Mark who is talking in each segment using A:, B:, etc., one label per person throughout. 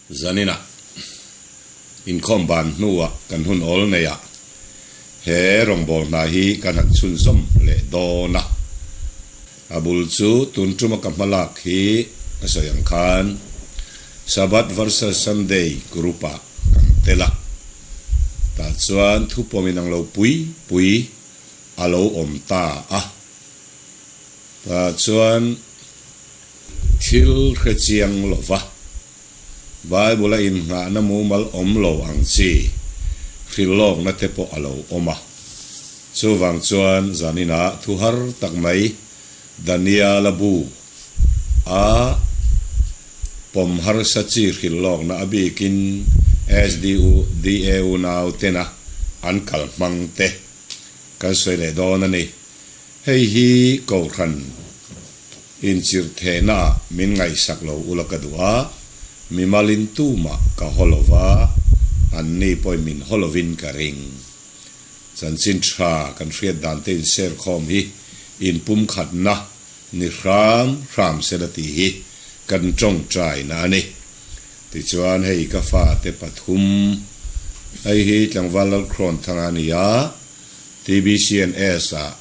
A: Zaninah inkhawm ban hnuah kan hun awl neihah he rawngbâwl hna hi kan han chhunzawm leh dawn a. A bul chu tun tuma ka hma lak hi ka sawi ang khan Sabbath versus Sunday group-ah kan tel a. Tah chuan thupawm inang lo pui pui a lo awm ta a. Tah chuan thil hre chiang lo va, Bible-a innghahna mumal awm lo ang chi hrilhlawkna te pawh a lo awm a. Chuvang chuan zaninah thu har tak mai Daniel-a bu a pawm harsa chi hrilhlawkna a bikin SDA unau tena an kal hmang te kan sawi leh dawn a ni. Hei hi Kohhran inchirhthehnaah min ngaihsak lo ula ka duh a, mimalin tumah ka haw lo va, anni pawhin min haw lovin ka ring. Chanchin tha kan hriat dan te inserkhawm hi inpumkhatna ni hram hram sela tih hi kan tawngtaina a ni. Tichuan hei ka fate pathum, hei hi Tlangval Lalkhrawnthanga a ni a, TBCNS-ah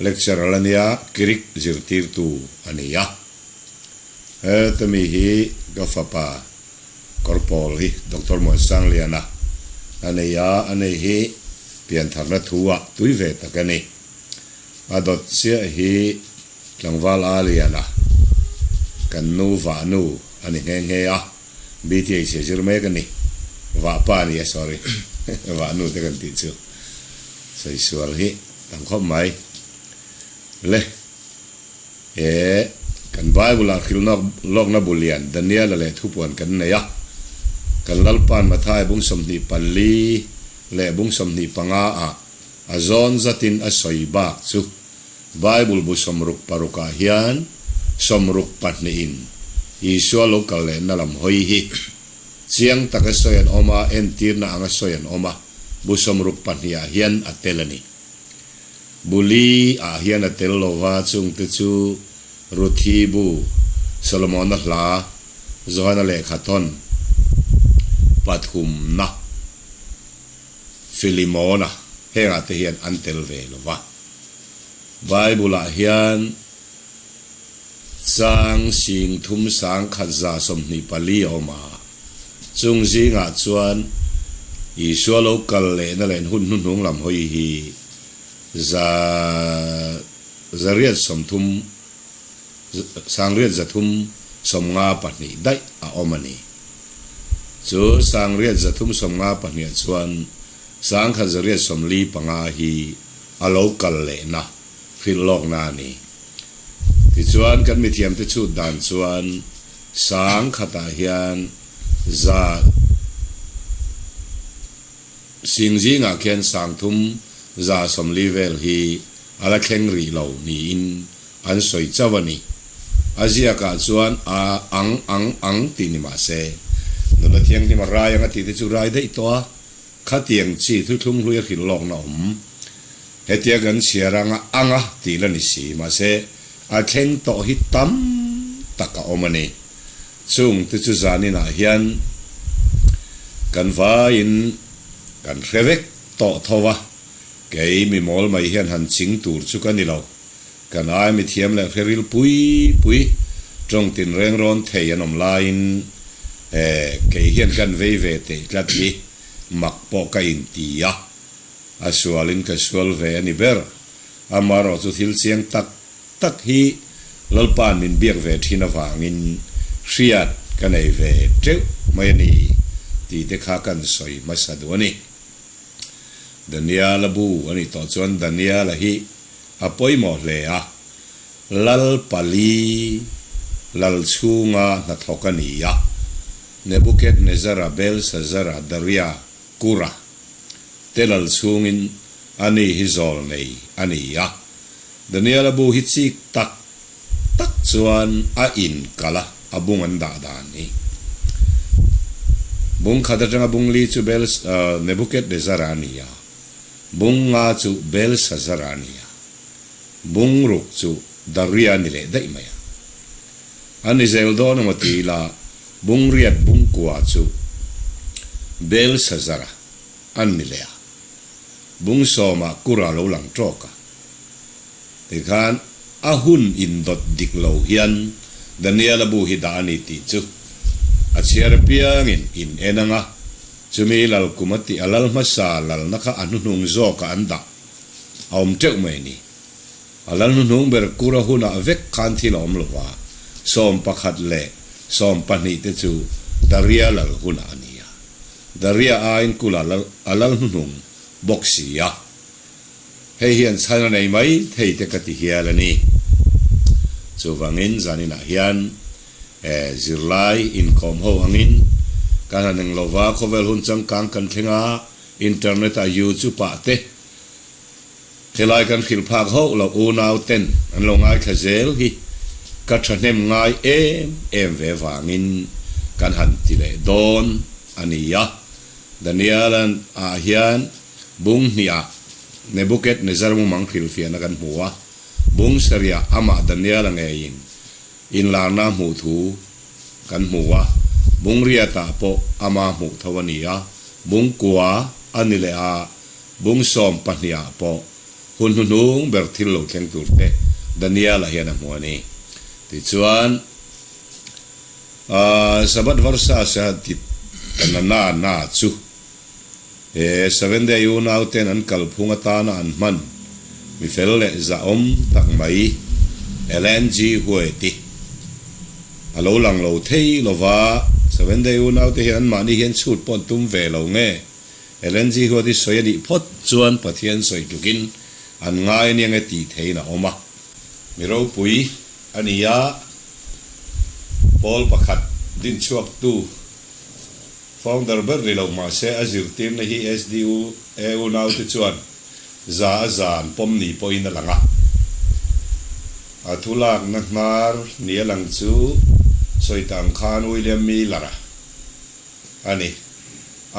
A: lecturer a nia, Greek zirtirtu a ni a. Heta mi hi ka fapa kawr pawl hi Doctor Muansangliana a nei a, a nei hi piantharna thu-ah tui ve tak a ni. A dawt chiah hi tlangval a lian a, kan nu vahnu a ni nghe nghe a. BTH a zir mek a ni. Vahpa a ni a, sorry. Vahnu te kan tih chu. Sawi sual hi tam khawp mai. Le, he kan Bible-ah hrilhnawk lawkna bu lian Daniel-a leh thupuan kan nei a. Kan Lalpa'n Mathai bung 24 leh bung 25-ah a zawn zatin a sawi bak chu Bible bu 66 ah hian 62in Isua lo kal lehna lam hawi hi chiang taka sawi an awm a, entirna anga sawi an awm a, bu 62 ah hian a tel a ni. Bu li ah hian a tel lo va, chungte chu Ruthi bu, Solomona hla, Johana lehkha thawn pathumna, Filimona hengah te hian an tel ve lo va. Bible-ah hian chang sing thum sang khat 124 a awm a, chung zingah chuan Isua lo kal lehna leh hun hnuhnung lam hawi hi za 830 832 daih a awm a ni. Chu 8352 ah chuan 1145 hi a lo kal lehna hrilh lawkna a ni. Tichuan kan mithiamte chhut dan chuan sang khatah hian za sing zingah khian 3140 vel hi a la thleng rih lo niin an sawi chauh a ni. A ziakah chuan a ang ang ang tih ni mah se, nula thianghlim a rai ang a tih te chu rai daih tawh a, khatiang chi thuthlung hlui a hrilh lawkna awm. Hetia kan chhiar anga ang a tih la ni si, mahse a thleng tawh hi tam tak a awm a ni. Chung te chu zaninah hian kan vaiin kan hre vek tawh tho a, kei mi mawl mai hian han ching tur chu ka ni lo. Kan ai mithiam leh hre ril pui pui tawng tinreng rawn thei an awm laiin kei hian kan vei ve teh tlat hi mak pawh ka inti a, a sualin ka sual ve a ni ber. Amaherawh chu thil chiang tak tak hi Lalpa'n min biak ve thin avangin hriat ka nei ve teuh mai a ni tih te kha kan sawi hmasa duh a ni. Daniel-a bu a nih tawh chuan Daniel-a hi a pawimawh hle a, Lal pali lal chhunga hnathawk a ni a, Nebuchadnezzar-a, Belshazzar-a, Daria, Kura te lal chhungin a ni hi zawl nei a ni a. Daniel-a bu hi chik tak tak chuan a inkalh a, a bung an dah dan hi. Bung khat atanga bung li chu Nebuchadnezzar-a a ni a. Bung nga chu Belshazzar a ni a, bung ruk chu Daria a ni leh daih mai a. A ni zel dawn emaw ti ila, Bungriat bungkua chu Belshazzar-a an ni leh a, bung sawmah Kura lo lang tawk a. Tikhan a hun indawt dik lo hian Daniel-a bu hi dah a ni tih chu a chhiar apiangin in en ang a, chumi lal kum a tih a lal hmasa lalna kha a hnuhnung zawkah an dah a awm teuh mai ni. A lal hnuhnung ber Kura hunah vek khan thil a awm lo va, 11 leh 12 te chu Daria lal hunah a ni a. Daria aiin Kula lal a lal hnuhnung bawk si a. Hei hian chhan a nei mai thei te ka ti hial a ni. Chuvangin zaninah hian zirlai inkawm ho angin kan han eng lova khawvel hun changkang kan thleng a, internet-ah YouTube ah te helai kan hrilh phak hauh loh unau ten an lo ngaithla zel hi ka thahnem ngai em em ve vangin kan han ti leh dawn a ni a. Daniel-a ah hian bung hniah Nebuchadnezzar mumang hrilhfiahna kan hmu a, bung sarihah amah Daniel-a ngeiin inlarna a hmuh thu kan hmu a, bung riatah pawh ama hmuh tho a ni a, bung kua a ni leh a, bung 12 ah pawh hun hnuhnung ber thil lo thleng tur te Daniel-a hian a hmu a ni. Tichuan. Sabbath varsa se ti ta na na na chu he Seventh Day unau ten an kalphung atana an hman mi fel leh zahawm tak mai Ellen G. Hueti a lo lang lo thei lova Seventh Day unau te hian anmahni hian chhut pawh an tum ve lo nge Ellen G. Hueti sawi a nih phawt chuan Pathian sawi tlukin an ngai aniang e tih theiin a awm a mi ropui A ni a, pawl pakhat dinchhuaktu founder ber ni lo mah se a zirtirna hi SDU e unaute chuan za a za an pawm ni pawhin a lang a. A thulakna hnar ni a lang chu sawi ta ang khan William Miller-a a ni.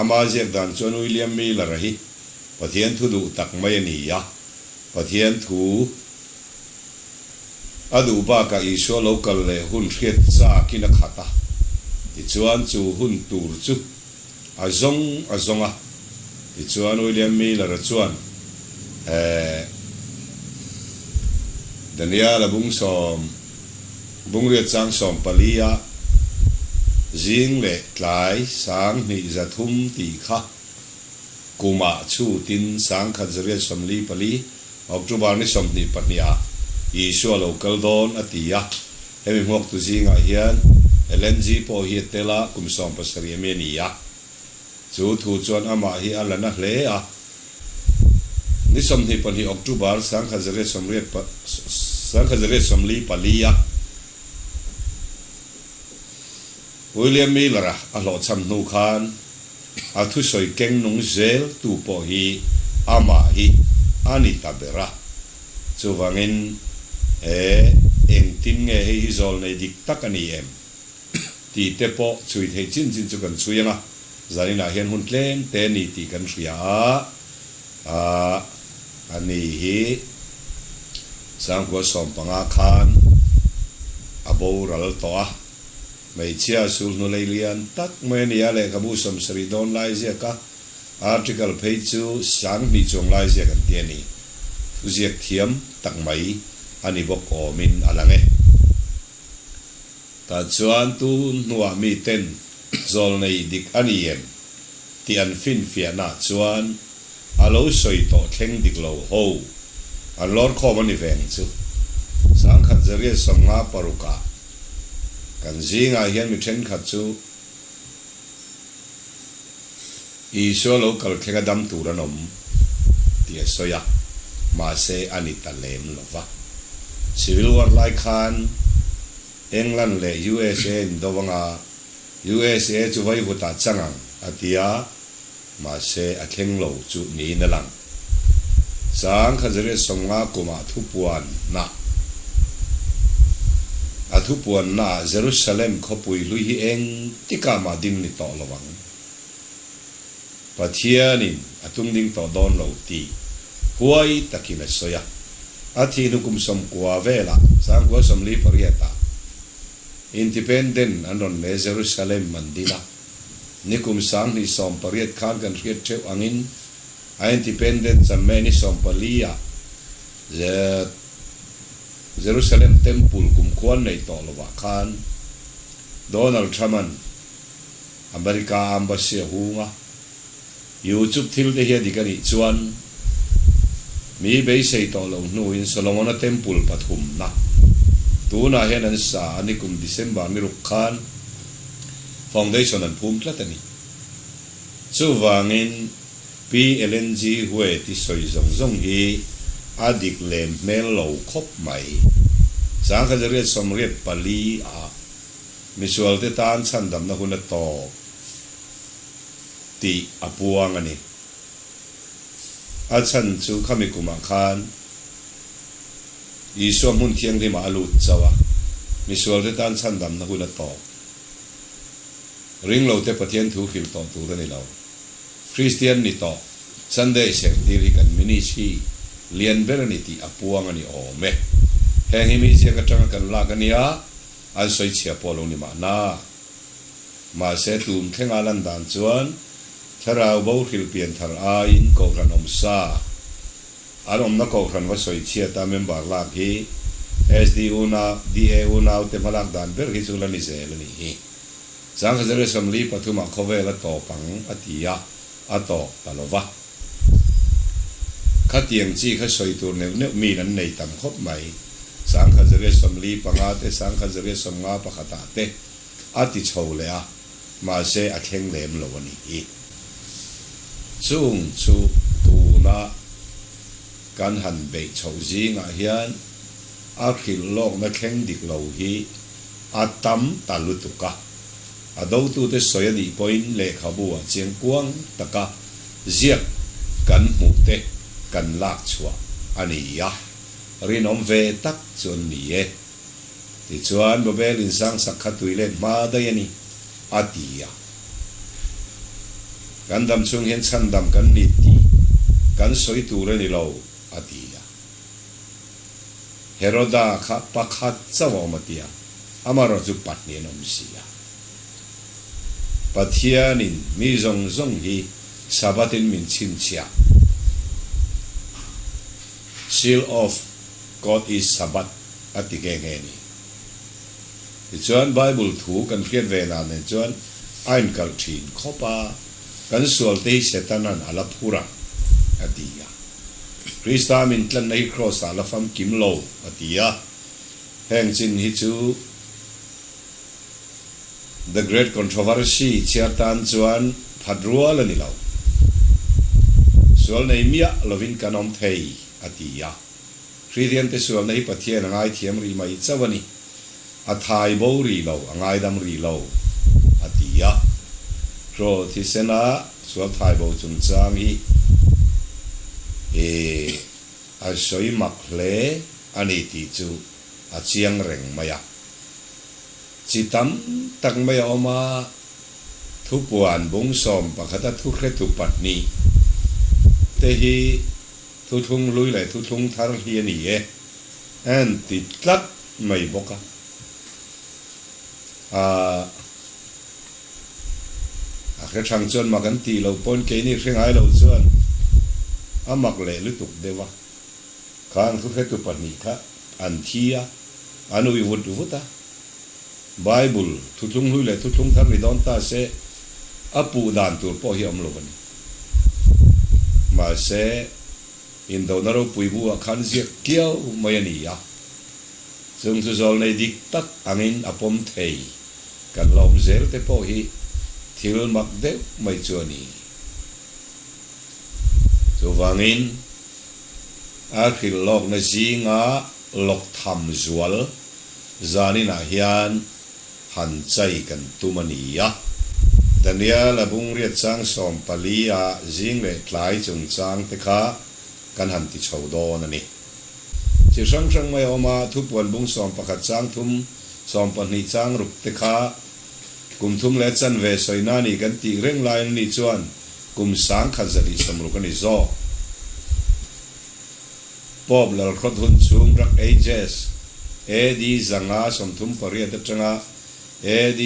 A: Ama ziak dan chuan William Miller-a hi Pathian thu duh tak mai a ni a, Pathian thu A duh bakah Isua lo kal leh hun hriat chakin a khat a, tichuan chu hun tur chu a zawng a zawng a. Tichuan William Miller-a chuan he Daniel-a bung sawm, bungriat chang 14 a zing leh tlai 2300 tih kha kumah chhutin 1144 October ni 22 ah Isua lo kal dawn a ti a, hemi hmuaktu zingah hian LNG pawh hi a tel a, kum 17 ami a ni a. Chu thu chuan amah hi a la na hle a. Ni 22 October 1984 a William Miller-a a hlawhchham hnu khan a thusawi keng nung zel tu pawh hi amah hi a ni ta ber a. Chuvangin, he engtin nge hei hi zawl nei dik tak a ni em? tih te pawh chhui theih chin chin chu kan chhui ang a, zaninah hian hun tlem te a ni tih kan hria a, ah a ni hi 1915 khan a boral tawh a. Hmeichhia sulhnu lei lian tak mai a ni a, lehkhabu 70 dawn lai ziak a, article phei chu 2000 chuang lai ziak an ti a ni. Thuziak thiam tak mai a ni bawk awmin a lang e. Tah chuan tun hnuah miten zawlnei dik a ni em tih an finfiahnaah chuan a lo sawi tawh thleng dik lo ho an lawr khawm a ni veng chu. 1956 ah kan zingah hian mi thenkhat chu Isua lo kal thleng a dam tur an awm tih a sawi a, mahse a ni ta lem lo va. Civil War lai khan England leh USA in do anga USA chu vaivutah chang ang a ti a, Mahse, a thleng lo chu niin a lang. 1950 kumah thupuanna A thupuannaah Jerusalem khawpui hlui hi eng tikah mah ding ni tawh lo ang. Pathianin a tum ding tawh dawn lo tih huai takin a sawi a. A thih hnu kum 90 velah, 1948 ah. Independent an rawn leh Jerusalem an dil a, nikum 2018 khan kan hriat theuh angin a Independent chamme ni 14 ah Jerusalem Temple kumkhua an neih tawh lovah khan Donald Trump-a'n America Embassy a hung a, YouTube thil te hi a dik a nih chuan mi beisei tawh loh hnuin Solomona Temple pathumna tunah hian an sa a ni kum December ni ruk khan foundation an phum tlat a ni. Chuvangin Pi Ellen G. Huet i sawi zawng zawng hi a dik lem hmel lo khawp mai. 1984 ah misualte tan chhandamna hun a tawp. Tih a puang a ni. A chhan chu khami kumah khan Isua hmun thianghlimah a lut chauh a, misualte tan chhandamna hun a tawp. Ringlote Pathian thu hrilh tawh tur a ni lo. Kristian ni tawh, Sunday serhtir hi kan ministry lian ber a ni tih a puang a ni awm e. Heng hi mi ziak atanga kan lak a nia, an sawichhia pawh lo ni mahna. Mahse tum thlenga lan dan chuan thlarau bo hrilh pian thar aiin kohhran awm sa an awmna kohhran va sawi chhiat a member lak hi SD unau, DA unau te hmalak dan ber hi chu la ni zel a nih hi. 1943 ah khawvel a tawp ang a ti a, a tawp ta lo va. Khatiang chi kha sawi tur neuh neuh miin an nei tam khawp mai. 1945 te, 1951 ah te a ti chho leh a, mahse a thleng lem lo a nih hi. Chung chu tuna kan han beih chhoh zingah hian a hrilh lawkna thleng dik lo hi a tam ta lutuk a, a dotute sawi a nih pawhin lehkhabu ah chiang kuang taka ziak kan hmuh te kan lak chhuah a ni a, rinawm ve tak chu an ni e. Tichuan, Babel in sangsak kha tui let hma daih a ni, a ti a. Kan dam chhung hian chhandam kan ni tih kan sawi tur a ni lo, a ti a. Heroda kha pakhat chauh a awm a ti a, amaherawh chu pahnih an awm si a. Pathianin mi zawng zawng hi Sabbath-in min chhinchhiah, Seal of God is Sabbath. A ti nghe nghe ni. Tichuan Bible thu kan hriat ve dan nen chuan a inkalh thin khawp a, kan sualte hi Setanan a la phur ang, a ti a. Krista min tlanna hi Kraws-ah la famkim lo, a ti a. Heng chin hi chu The Great Controversy chhiar tan chuan phat rual a ni lo. Sual nei miah lovin kan awm thei, a ti a. Kristiante sualna hi Pathian a ngaithiam rih mai chauh a ni. A thai bo rih lo, a ngaidam rih lo, a ti a. Hraw thisena sual thai bo chungchang hi i a sawi mak hle a ni tih chu a chiang reng mai a. Chi tam tak mai a awm a, thupuan bung 11 a thuhretu pahnih te hi Thuthlung hlui leh thuthlung thar hi a ni e, an ti tlat mai bawk a. Ahh, a hre thang chuan mak an tih loh pawn keini hre ngai lo chuan a mak leh lutuk deuh a. Khang thuhretu pahnih kha an thi a, an ui vut vut a. Bible, thuthlung hlui leh thuthlung thar ni dawn ta se, a puh dan tur pawh hi a awm lo a ni. Mahse, indona ropui buah khan ziak kiau mai a ni a, chung chu zawlnei dik tak angin a pawm thei kan la awm zel te pawh hi thil mak deuh mai chu a ni. Chuvangin, a hrilh lawkna zinga lawk tham zual Zaninah hian han chai kan tum a ni a. Daniel a bungriat chang 14 a zing leh tlai chungchang te kha kan han ti chho dawn a ni. Chi hrang hrang mai a awm a, thupuan bung 11 chang thum, 12 chang ruk te kha kum thum leh chanve sawina ni kan tih reng laiin ani chuan kum 1160 a ni zawk. Pope Lalhrawt hun chhung rak Ages, AD 538 atanga. AD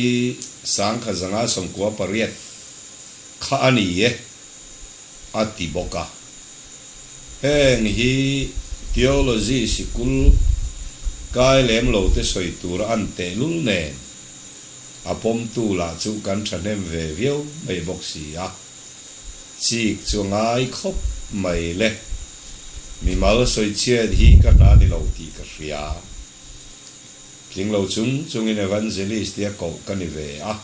A: 1998 kha a ni e, a ti bawk a. Heng hi Theology sikul kai lem lo te sawi tur an tehlul nen a pawmtu lah chu kan thahnem ve viau mai bawk si a. Chik chu a ngai khawp mai le. Mimal sawichhiat hi ka hna ni lo tih ka hria. Tling lo chung chungin Evangelist tia koh ka ni ve a,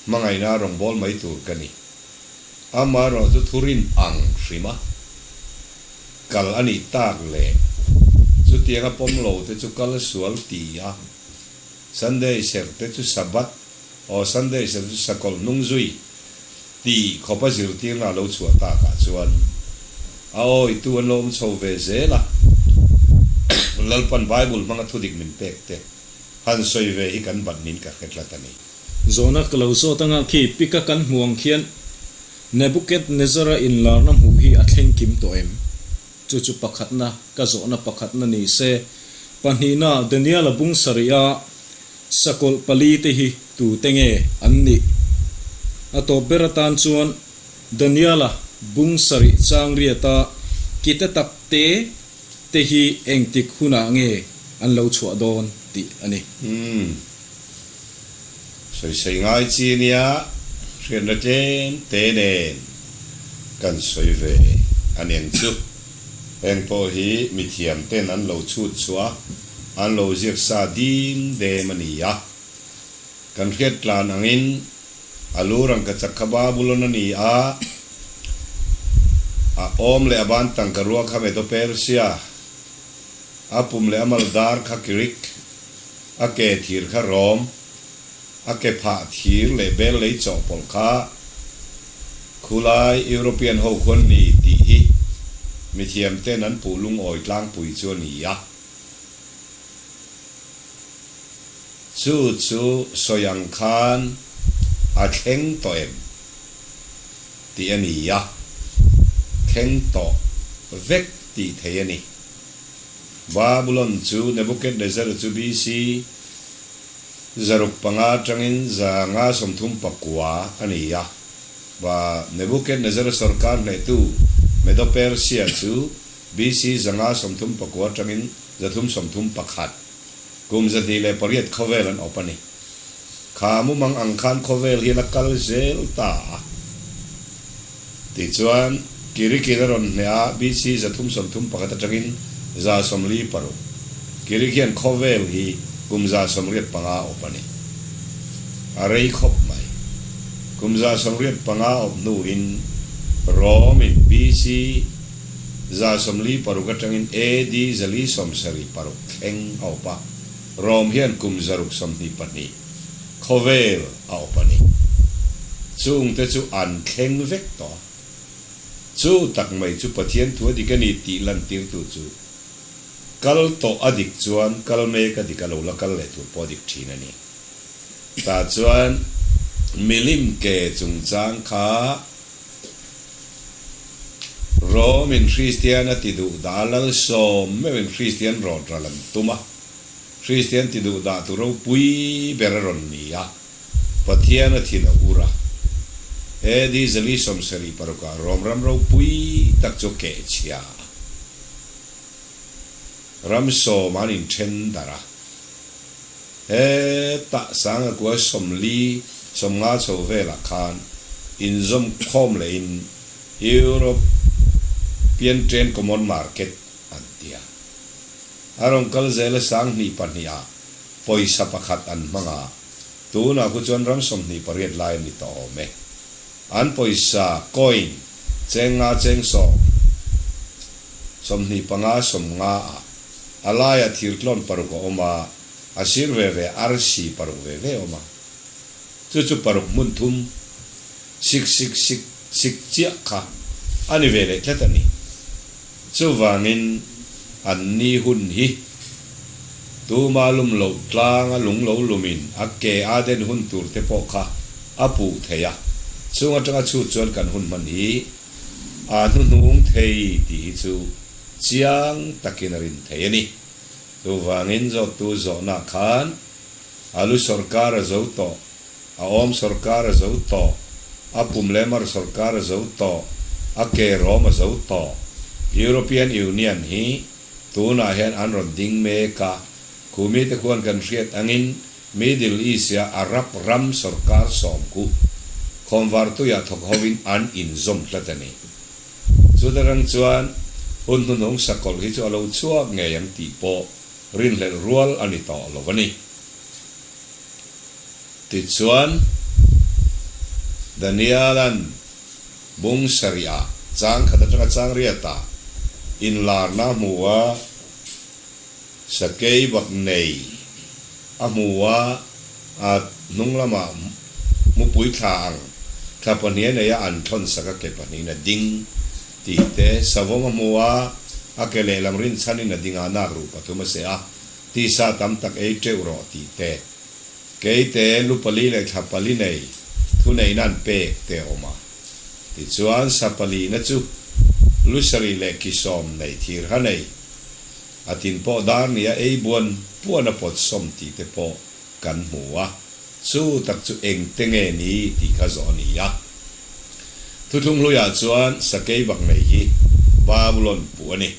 A: hmangaihna rawngbâwl mai tur ka ni. Amaherawh chu thurin ang hrim a, kal a nih tak leh chutianga pawm lo te chu kal sual ti a, Sunday serh te chu Sabbath, aw Sunday serh chu sakawlh hnung zui tih khawpa zirtirna a lo chhuah takah chuan a awitu an lo awm chho ve zel a, Lalpan Bible hmanga thudik min pek te han sawi ve hi kan bat nin ka hre tlat a ni.
B: Zawhna ka lo zawt anga khi pika kan hmuh ang khian Nebuchadnezzar-a inlarna hmuh hi a thleng kim tawh em? Chu chu pakhatna, ka zawhna pakhatna ni se. Pahnihna, Daniel-a bung sarih-a sakawlh pali te hi tute nge an nih? A tawp ber atan chuan Daniel-a bung sarih chang riata kite tak te te hi engtik hunah nge an lo chhuah dawn tih a ni.
A: Umm. Sawisei ngai chi nia hriatna tlem te nen kan sawi ve a niang chu. Heng pawh hi mithiam ten an lo chhut chhuah a, an lo ziak sa dim dem a ni a. Kan hriat tlan angin a lu rangkachak kha Babulon a ni a, a awm leh a ban tangka rua kha Medo-Persia, a pum leh a mal dar kha Greek, A ke thir kha rawm, a ke phah thir leh bel lei chawhpawlh kha khulai European ho khuan ni tih hi mithiam ten an puh lungawi tlangpui chu a ni a. Chu chu sawi ang khan a thleng tawh em tih a ni a, thleng tawh vek tih theih a ni. Babulon chu Nebuchadnezzar chu BC 605 atangin 539 a ni a. Ba Nebuchadnezzar sorkar hnehtu Medo-Persia chu BC 539 atangin 331 kum 208 khawvel an awp a ni. Kha mumang ang khan khawvel hian a kal zel ta a. Tichuan, Kirikin a rawn hneh a, BC 331 atangin 146. Kirik hian khawvel hi kum 185 a awp a ni. A rei khawp mai. Kum 185 a awp hnuin Rome-in BC 146 atangin AD 476 thleng a awp a. Rome hian kum 622 khawvel a awp a ni. Chungte chu an thleng vek tawh a. Chu tak mai chu Pathian thu a dik a ni tih lantirtu chu kal tawh a dik chuan kal mek a dik a lo la kal leh tur pawh a dik thin a ni. Tah chuan milim ke chungchang kha Rome-in Kristian a ti duh dah a, Lalsawm meuhin Kristian rawt ral an tum a. Kristian ti duh dah tu ropui ber a rawn ni a, Pathian a thin a ur a. AD 476 ah Rom ram ropui tak chu a keh chhia a. Ram sawm an inthen darh a. Hetah Sangakua 40, 50 chho velah khan inzawm khawm lehin European Train Common Market an ti a. A rawn kal zel a 2002 ah pawisa pakhat an hmang a, tunah khu chuan ram 28 lai a ni tawh awm e. An pawisa, coin, cheng nga cheng sawm, 25 50 ah a laiah thirtlawn paruk a awm a, a sir ve ve arsi paruk ve ve a awm a. Chu chu paruk hmun thum, sik sik sik sik chiah kha a ni ve leh tlat a ni. Chuvangin an ni hun hi tuma lum loh tlanga lung lo lumin a ke a den hun tur te pawh kha a puh thei a, chung atanga chhut chuan kan hun hman hi a hnuhnung thei tih hi chu chiang takin a rin thei a ni. Chuvangin zawttu zawhna khan. A lu sawrkar a zo tawh, a awm sawrkar a zo tawh, a pum leh mar sawrkar a zo tawh, a ke rawm a zo tawh. European Union hi tunah hian an rawn ding mek a, khumite khuan kan hriat angin Middle East-a Arab ram sawrkar sawmku khawnvartuiah thawk hovin an inzawm tlat a ni. Chutarang chuan hun hnuhnung sakawlh hi chu a lo chhuak ngei ang tih pawh rinhlelh rual a ni tawh lo a ni. Tichuan, Daniel-a'n bung sarihah chang khat atanga chang riatah inlarna a hmu a, Sakei bak nei a hmu a, a hnung lamah mupui thla ang thla pahnih a nei a, an thawn sak a ke pahnihin a ding tih te, savawm a hmu a, a ke lehlam rinchhanin a ding a, nak ruh pathum a seh a, tisa tam tak ei teuh rawh tih te, keite lu pali leh thla pali nei thuneihna an pek te a awm a. Tichuan sa palina chu lu sarih leh ki sawm nei thir ha nei A tin pawh dar nia ei buan puan a pawt sawm tih te pawh kan hmu a, chu tak chu eng te nge ni tih kha zawh a ni a. Thuthlung hluiah chuan sakei bak nei hi Babulon puh a ni.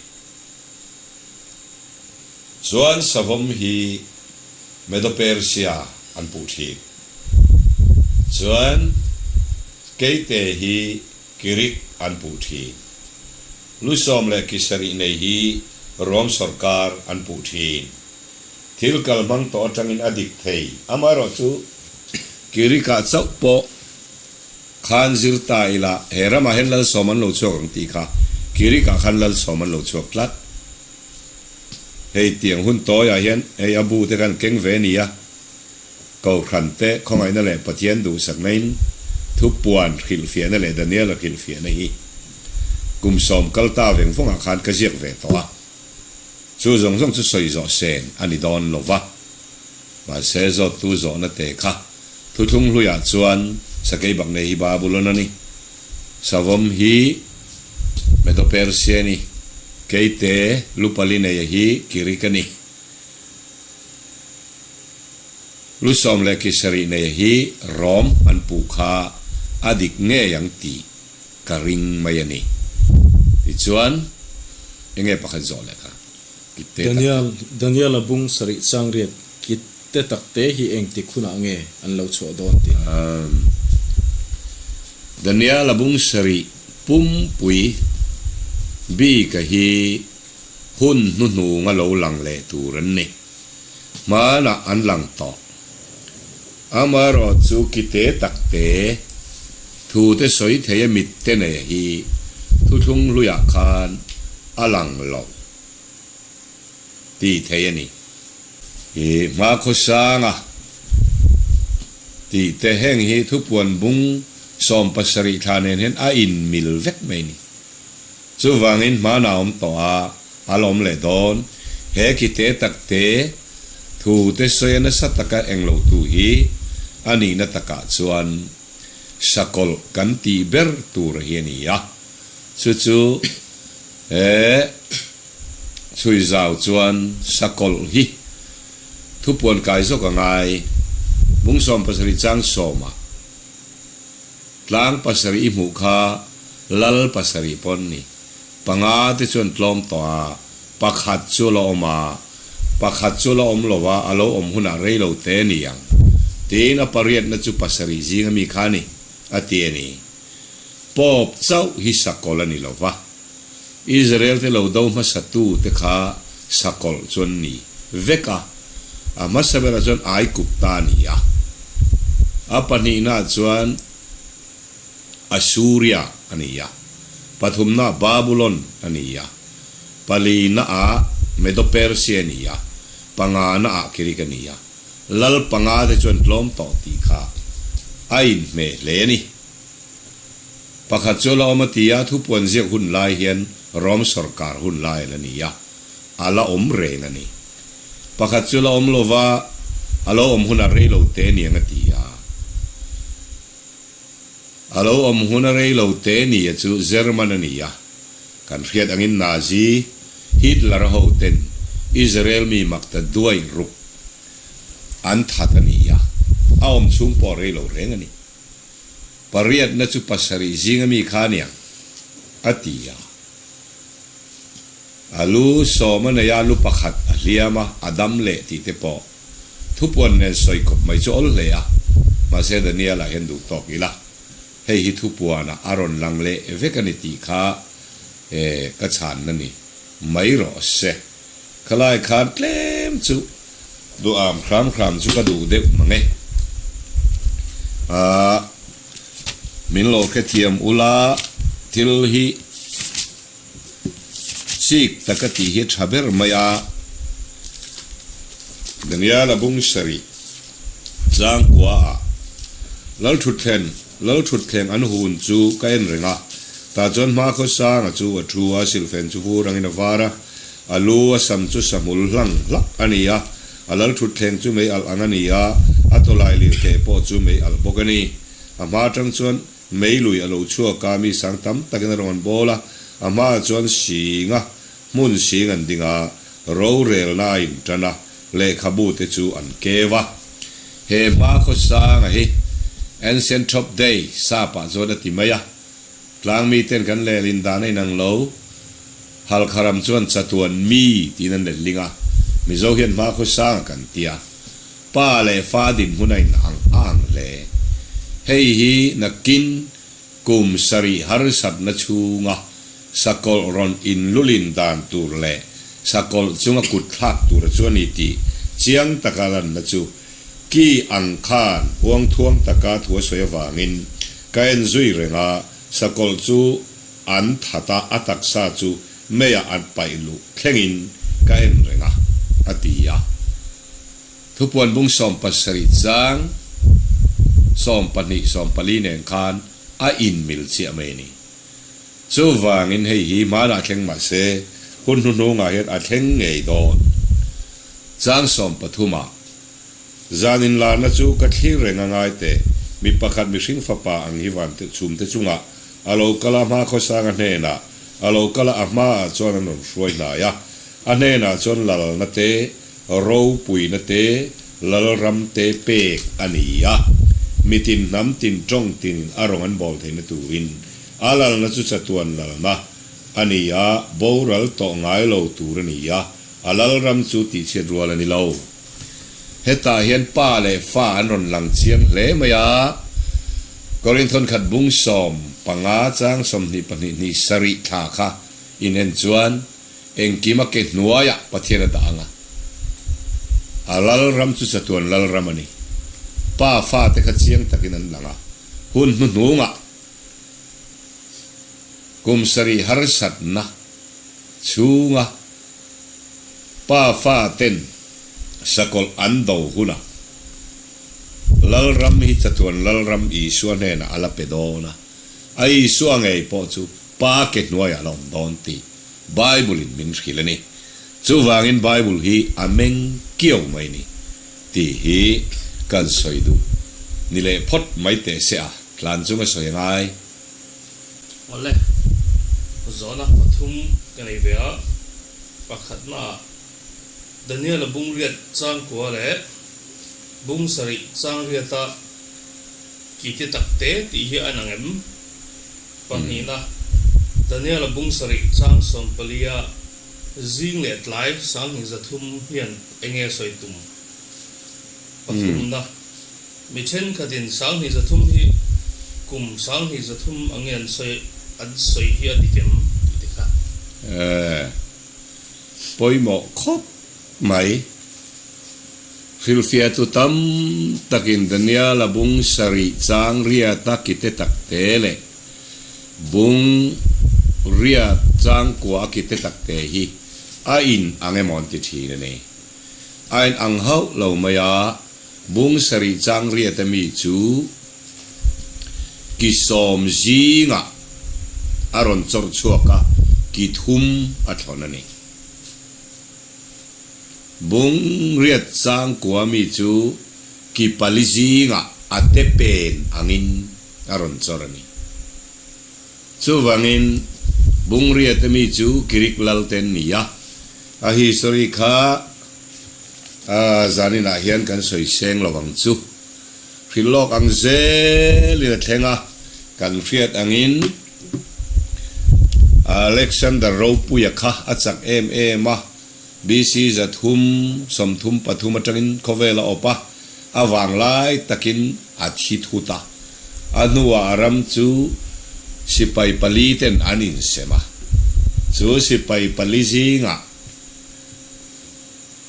A: Chuan savawm hi Medo-Persia an puh thin. Chuan keite hi Kirik an puh thin. Lu sawm leh ki sarih nei hi Rom sawrkar an puh thin. Thil kal hmang tawh atangin a dik thei. Amaherawhchu, Kirikah chauh pawh khan zir ta ila he ramah hian Lalsawm an lo chhuak ang tih kha Kirikah khan Lalsawm an lo chhuak tlat. Hei tiang hun tawiah hian hei a bu te khan keng ve nia. Kohhran te khawngaihna leh Pathian duhsakna in thupuan hrilhfiahna leh Daniela hrilhfiahna hi kum sawm kal ta veng vawngah khan ka ziak ve tawh a, chu zawng zawng chu sawi zawh sen a ni dawn lo va. Mahse zawttu zawhna te kha thuthlung hluiah chuan sakei bak nei hi Babulon a ni, Savawm hi Medo-Persia a ni, Keite lupali neia hi Kirik a ni. Lu sawm leh ki sarih nei hi Rom an puh kha a dik ngei ang tih ka ring mai a ni. Tichuan, enge pakhat zawh leh kha ki te tak.
B: Daniel, Daniel-a bung sarih chang riat ki te tak te hi engtik hunah nge an lo chhuah dawn tih?
A: Daniel-a bung sarih pumpui bika hi hun hnuhnung a lo lang leh tur an ni. Hmanah an lang tawh. Amaherawh chu kite tak te, thu te sawi thei a mit te nei hi thuthlung hluiah khan a lang lo tih thei a ni. I hma khawsanga tih te heng hi thupuan bung 17 thla nen hian a inmil vek mai a ni. Chuvangin hmanah awm tawh a, a lawm leh dawn. He khi te tak te, thu te sawi a nasa taka englo tu hi a nihna takah chuan sakawlh kan tih ber tur hi a ni a. Chu chu he chhui zau chuan sakawlh hi thupuan kai zawk a ngai. Bung 17 chang sawmah. Tlang pasarih i hmuh kha lal pasarih pawn ni. Panga te chuan tlawm tawh a, pakhat chu a la awm a, pakhat chu a la awm lo a, a lo awm hunah rei lo te a ni ang. Tiin a pariatna chu pasarih zinga mi kha a ni, a ti a ni. Pope chauh hi sakawlh a ni lo va. Israel te lo do hmasa tu te kha sakawlh chu an ni vek a, a hmasa berah chuan Aigupta a ni a, a pahnihnaah chuan Assuria a ni a, pathumnaah Babulon a ni a, palinaah Medo-Persia a ni a, panganaah Greek a ni a. Lal panga te chuan tlawm tawh tih kha a inhmeh hle a ni. Pakhat chu la awm a ti a, thupuan ziak hun lai hian Rom sawrkar hun lai a la ni a, a la awm reng a ni. Pakhat chu la awm lo va, a lo awm hunah rei lo te niang a ti a. A lo awm huna rei lo te nia chu German a ni a, kan hriat angin Nazi, Hitler-a hoten Israel mi mak ta duai ruk. An that a ni a, a awm chhung pawh rei lo reng a ni. Pariatna chu pasarih zinga mi kha a niang, a ti a. A lu sawm a nei a, lu pakhat a hliam a, a dam leh tih te pawh thupuan nen sawi khawp mai chu awl hle a. Mahse Daniel-a hian duh tawk ila, hei hi thupuanah a rawn lang leh vek a ni tih kha ka chhanna ni mai rawh se. Khalai khan tlem chu duham hram hram chu ka duh deuh mang e. Aaa min lo hrethiam ula thil hi chik taka tih hi tha ber mai a. Daniel-a bung sarih changkua ah Lalthutthleng Lalthutthleng an hun chu ka en reng a, tah chuan hma khawsanga chu a thu a, silhfen chu vur angin a var a. A lu a sam chu sahmul hlang hlak a ni a, a lal thutthleng chu mei alh ang a ni a, a tawlai lirthei pawh chu mei alh bawk a ni. A hma atang chuan mei lui a lo chhuak a, mi sang tam takin a rawn bawl a, a hmaah chuan singa hmun sing an ding a, rorelna a intan a, lehkhabu te chu an keu a. He hma khawsanga hi Ancient Top Day sapah chuan a ti mai a. Tlang miten kan lehlin dan a inang lo. Halkharam chuan chatuan mi tiin an letling a, Mizo hian hma khawsang a kan ti a. Pa leh fa dinhmun a inang a ang hle. Hei hi nakin kum sarih harsatna chhunga sakawlh rawn inlulin dan tur leh sakawlh chunga kut thlak tura chu a ni tih chiang taka lanna chu Ki ang khan uangthuang taka thu a sawi avangin ka en zui reng a, sakawlh chu an that a, a taksa chu meiah an paih luh thlengin ka en reng a, a ti a. Thupuan bung 17 chang 12 14 nen khan a inmil chiah mai a ni. Chuvangin hei hi hmanah thleng mah se, hun hnuhnungah hian a thleng ngei dawn. Chang 13 ah, Zan inlarna chu ka thlir reng a ngai teh, mi pakhat mihring fapa ang hi van chhum te chungah a lo kal a, hma khawsang a hnenah a lo kal a, a hmaah chuan an rawn hruai hnai a, a hnenah chuan lalna te, ropuina te, lalram te pek a ni a, mitin hnam tin tawng tinin a rawng an bawl theihna turin a lalna chu chatuan lalna a ni a, boral tawh ngai lo tur a ni a, a lalram chu tihchhiat rual a ni lo. Hetah hian pa leh fa an rawn lang chiang hle mai a, Korinthon khat bung 15 chang 22 hnih sarih thla kha in en chuan engkim a ke hnuaiah Pathian a dah ang a, a lalram chu chatuan lalram a ni. Pa fate kha chiang takin an lang a, hun hnuhnungah kum sarih harsatna chhunga Pa fa ten sakawlh an do hunah Lalram hi chatuan Lalram Isua hnenah a la pe dawn a, a Isua ngei pawh chu Pa ke hnuaiah a la awm dawn tih Bible in min hrilh a ni. Chuvangin Bible hi a meng kiau mai ni tih hi kan sawi duh ni leh phawt mai teh se a tlan chunga sawi a ngai.
C: Awle, zawhna pathum ka nei ve a, pakhatnaah Daniel-a bung riat changkua leh bung sarih chang riata kite tak te tih hi a en ang em? Pahnihna, Daniel-a bung sarih chang 14-a zing leh tlai 2300 hian enge sawi tum? Pathumna. Mi thenkhatin 2300 hi kum 2300 angin an sawi an sawi hi a dik em tih te kha.
A: Eh, pawimawh khawp mai. Hrilhfiahtu tam takin Daniel-a bung sarih chang riata kite tak te leh bung riat chang kua a kite tak te hi a in ang emaw an ti thin a ni. A in ang hauh lo mai a. Bung sarih chang riata mi chu ki sawm zingah a rawn chawrh chhuak a, ki thum a thlawn a ni. Bung riat chang kua mi chu ki pali zingah a te pen angin a rawn chawrh a ni. Chuvangin, bung riata mi chu Greek lal te an ni a, a history kha. Zaninah hian kan sawi seng lo ang chu. Hrilh lawk ang zelin a thleng a, kan hriat angin Alexander Ropuia kha a chak em em a, BC 333 atangin khawvel a awp a, a vanglai takin a thi thut a. A hnuah a ram chu sipai pali ten an insem a, chu sipai pali zingah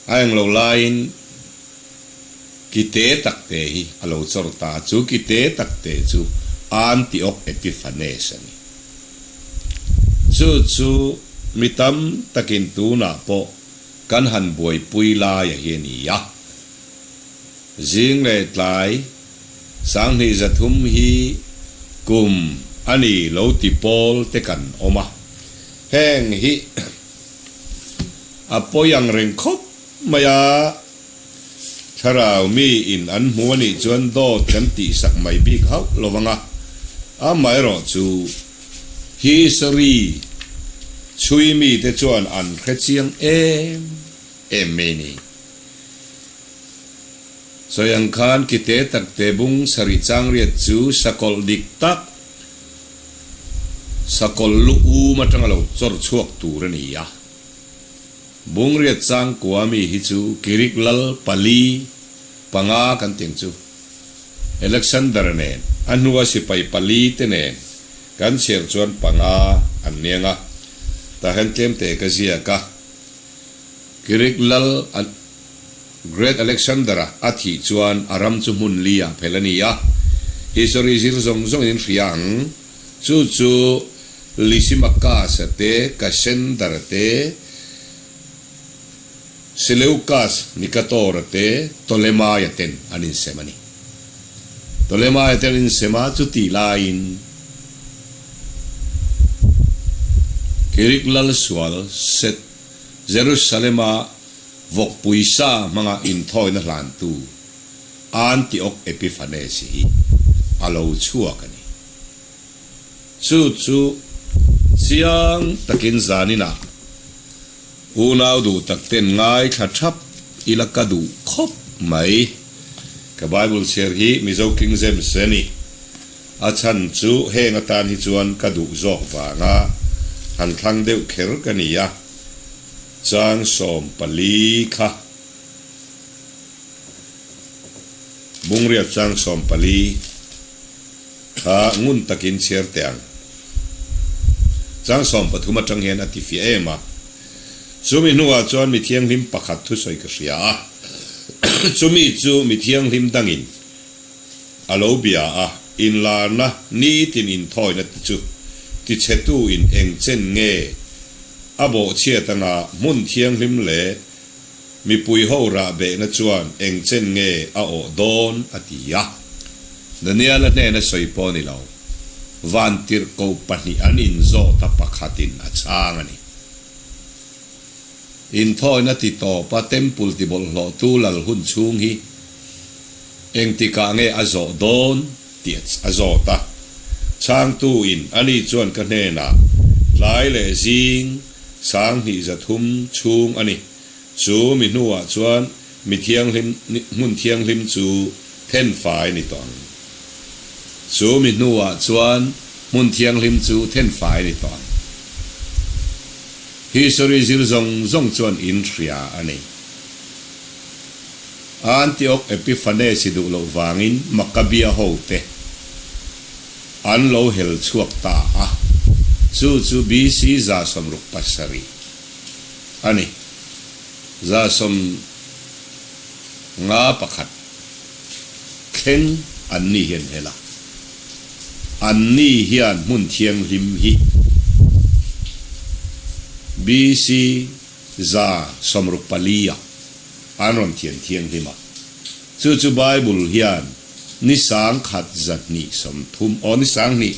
A: a englo laiin ki te tak te hi a lo chawr ta a, chu ki te tak te chu Antioch Epiphanes a ni. Chu chu mi tam takin tunah pawh kan han buaipui laia hi a ni a. Zing leh tlai 2300 hi kum a ni lo ti pawl te kan awm a, heng hi a pawi ang reng khawp mai a. Thlarau mi in an hmu a nih chuan dawt kan tihsak mai bik hauh lo vang a, amaherawh chu history chhui mite chuan an hre chiang em em mai ni. Sawi ang khan kite takte bung sarih changriat chu sakawlh dik tak, sakawlh lu um atanga lo chawr chhuak tur a ni a. Bungriat changkua mi hi chu Kirik lal pali panga kan tih ang chu. Alexander nen a hnua sipai pali te nen kan chhiar chuan panga an niang a, tah hian tlem te ka ziak a. Kirik lal Great Alexander-a a thih chuan a ram chu hmun li ah phel a ni a, history zir zawng zawngin in hria ang. Chu chu Lysimachus-a te, Cassander-a te, Seleucus Nicator-a te, Ptolemy-a ten an insem a ni. Ptolemy-a te an insem a, chutih laiin Greek lal sual Set Jerusalem-a vawkpui sa hmanga inthawina hlantu Antioch Epiphanes hi a lo chhuak a ni. Chu chu chiang takin zaninah unau duh tak ten ngaithla thap ila ka duh khawp mai. Ka Bible chhiar hi Mizo King James a ni. A chhan chu heng atan hi chuan ka duh zawk vanga han thlang deuh kher ka ni a, chang 14 kha. Bungriat chang 14. Kha ngun takin chhiar teh ang. Chang 13 atang hian a ti fiah em a. Chumi hnuah chuan mi thianghlim pakhat thusawi ka hria a. Chumi chu mi thianghlim dangin a lo bia a, inlarna nitin inthawina te chu tichhetu in eng chen nge a bawhchhiat anga hmun thianghlim leh Mipui ho rah behna chuan eng chen nge a awh dawn a ti a. Daniel-a hnena sawi pawh ni lo, vantirhkoh pahnih an inzawt a pakhatin a chhang a ni. Inthawina ti tawpa temple ti bawlhhlawhtu lal hun chhung hi engtikah nge a zawh dawn tih a zawt a. Chhangtu in ani chuan ka hnenah tlai leh zing 2300 chhung a ni. Chu mi hnuah chuan mi thianghlim, hmun thianghlim chu then fai a ni tawh ang. Chu mi hnuah chuan hmun thianghlim chu then fai a ni tawh ang. History zir zawng zawng chuan in hria a ni. Antioch Epiphanes i duh loh vangin Maccabea hote an lo hel chhuak ta a, chu chu BC 167. A ni. 151 thleng an ni hian hel a. An ni hian hmun thianghlim hi BC 164 ah an rawn thian thianghlim a. Chu chu Bible hian ni 1230, aw ni 2000,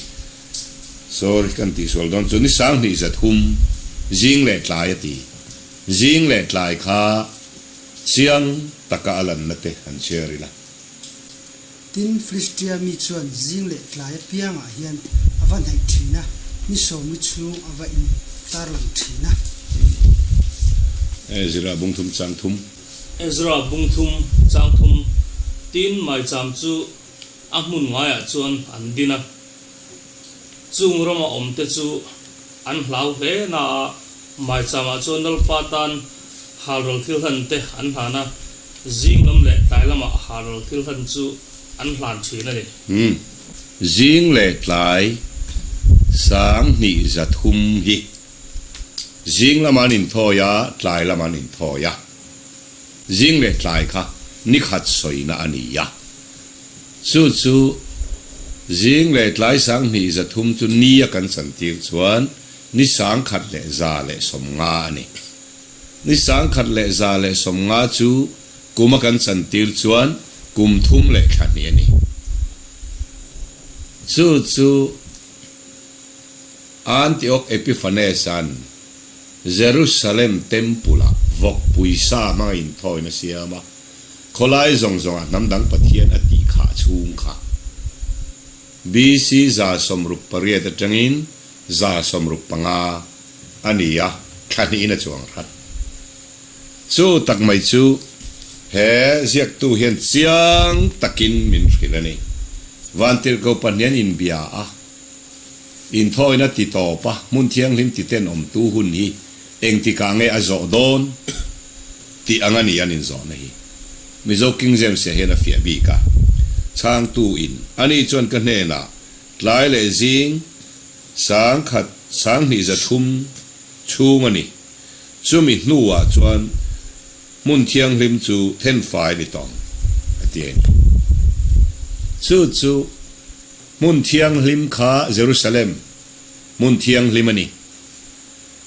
A: Sorry kan tih sual dawn chu ni 2300 zing leh tlai a ti. Zing leh tlai kha chiang taka a lanna te han share ila.
D: Tin, Filistia mi chuan zing leh tlai apiangah hian a va hnaih thin a, ni 40 chhung a va in tarlang thin a.
A: Ezra bung thum chang thum.
C: Ezra bung thum, chang thum, tin maicham chu a hmun ngaiah chuan an din a. Chung rama awmte chu an hlau hle na a, maichamah chuan Lalpa tan halral thil hlan te an hlan a, zing lam leh tlai lamah halral thil hlan chu an hlan thin a ni.
A: Umm. Zing leh tlai 2300 hi zing lamah an inthawi a, tlai lamah an inthawi a. Zing leh tlai kha nikhat sawina a ni a. Chu chu zing leh tlai 2300 chu ni a kan chantir chuan ni 1150 a ni. Ni 1150 chu kum a kan chantir chuan kum thum leh thla hnih a ni. Chu chu Antioch Epiphanes-a'n Jerusalem Temple-ah vawkpui sa hmanga inthawina siam a, khawlai zawng zawngah hnam dang Pathian a tih khah chhung kha. BC 68 atangin 65 a ni a, thla hnihin a chuang hrat. Chu tak mai chu he ziaktu hian chiang takin min hrilh a ni. Vantirhko pahnian inbia a. Inthawina ti tawp a, hmun thianghlim ti ten awmtu hun hi engtikah nge a zawh dawn tih ang a ni an inzawhna hi. Mizo King James-a hian a fiah bik a, chhangtu in, Ani chuan ka hnenah tlai leh zing 1000 2300 chhung a ni. Chumi hnuah chuan hmun thianghlim chu thenfai a ni tawh ang, a ti a ni. Chu chu. Hmun thianghlim kha Jerusalem hmun thianghlim a ni.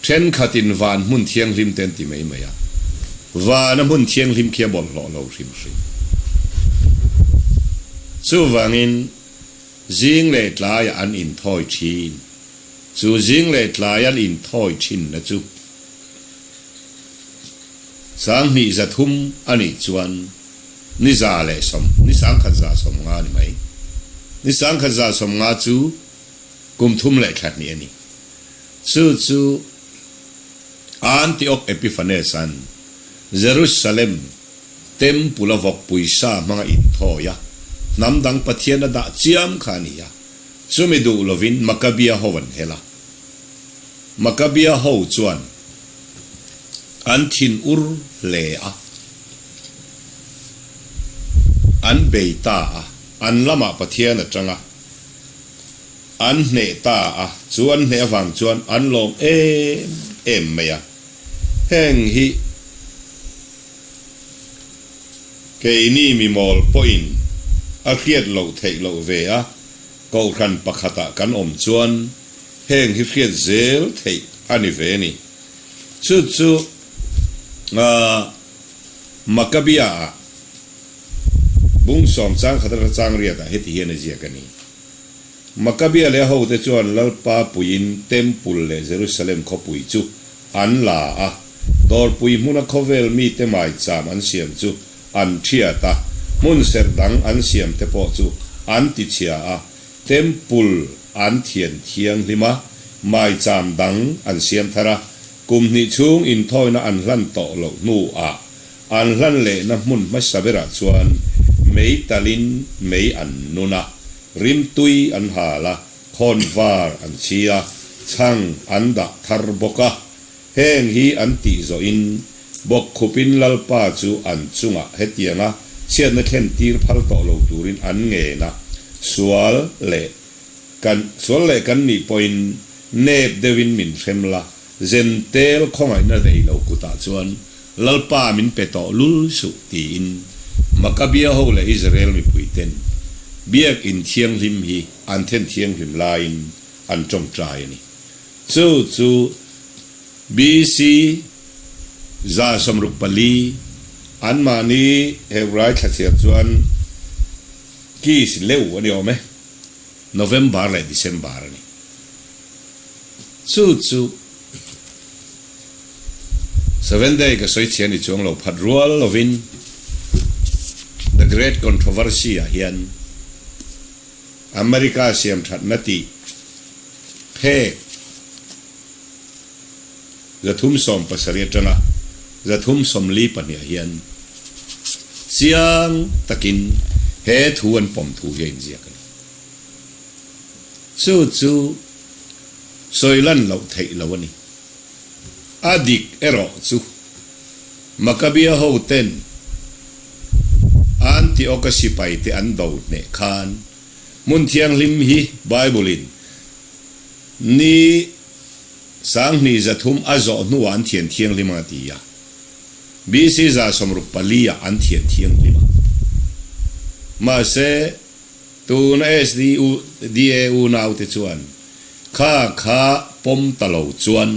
A: Thenkhatin van hmun thianghlim te an ti mai mai a. Vana hmun thianghlim khi a bawlhhlawh lo hrim hrim. Chuvangin zing leh tlaiah an inthawi thin. Chu zing leh tlai an inthawi thinna chu 2300 a nih chuan Ni 110, ni 1150 a ni mai. Ni 1150 chu kum thum leh thla hnih a ni. Chu chu Antioch Epiphanes-a'n Jerusalem Temple-a vawkpui sa hmanga inthawi a, hnam dang pathian a dah chiam kha a ni a. Chumi duh lovin Maccabea ho an hel a. Maccabea ho chuan an thin ur hle a. An bei ta a, an lamah Pathian a tang a, an hneh ta a, chu an hneh avang chuan an lawm em em mai a. Heng hi keini mimawl pawhin a hriat loh theih loh ve a, kohhran pakhatah kan awm chuan heng hi hriat zel theih a ni ve a ni. Chu chu Maccabea-ah bung sawm chang khat atanga chang riatah heti hian a ziak a ni. Maccabea leh a hote chuan Lalpa puiin Temple leh Jerusalem khawpui chu an la a, dawrpui hmuna khawvel mite maicham an siam chu an thiat a, hmun serh dang an siam te pawh chu an tichhia a, Temple an thian thianghlim a, maicham dang an siam thar a, Kum hnih chhung inthawina an hlan tawh loh hnuah an hlan lehna hmun hmasa berah chuan mei talin mei an nun a, rimtui an hal a, khawnvar an chhi a, chhang an dah thar bawk a. Heng hi an tih zawhin bawkkhupin Lalpa chu an chungah hetianga chhiatna thlen tir phal tawh lo turin an ngen a, sual leh Kan sual leh kan nih pawhin nep deuhin min hrem la, Zentel khawngaihna nei lo kutah chuan Lalpa min pe tawh lul suh tiin Makabia ho leh Israel mipuiten Biak in thianghlim hi an then thianghlim laiin an tawngtai a ni. Chu chu BC 64 anmahni Hebrai thlachiar chuan Kis leu a ni awm e. November leh December a ni. Chu chu Seventh Day ka sawi chhia ni chuang lo phat rual lovin The Great Controversy ah hian America siam thatna tih phek 370 atanga 342 ah hian. Chiang takin he thu an pawm thu hi a inziak a ni. Chu chu sawi lan loh theih lo a ni. A dik erawh chu Makabia ho ten Antioch-a sipaite an do hneh khan hmun thianghlim hi Bible-in ni 2300 a zawh hnuah an thian thianghlim ang a ti a. BC 64 ah an thian thianghlim a. Mahse, tuna SDA unaute chuan kha kha pawm ta lo chuan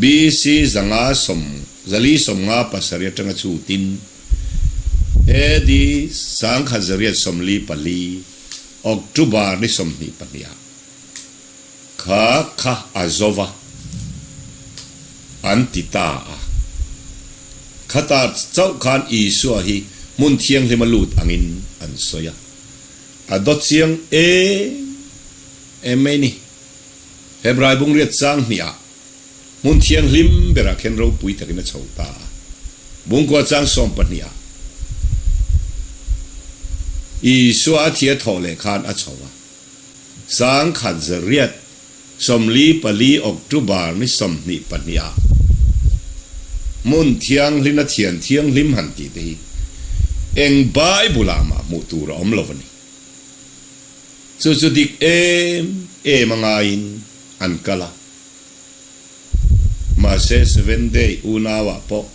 A: BC 457 atanga chutin AD 1844 October ni 22 ah Kha kha a zo va, an ti ta a. Khata chauh khan Isua hi hmun thianghlim a lut angin an sawi a. A dawt chiang em em mai ni. Hebrai bungriat chang hniah hmun thianghlim berah khen ropui takin a chho ta a. Bungkua chang 12 ah Isua a thia thawh leh khan a chho a. 1944 October ni 22 ah hmun thianghlim a thian thianghlim han tih te hi eng Bible ah mah hmuh tur a awm lo a ni. Chu chu dik em em a ngaiin an kal a. Mahse Seventh Day unau ah pawh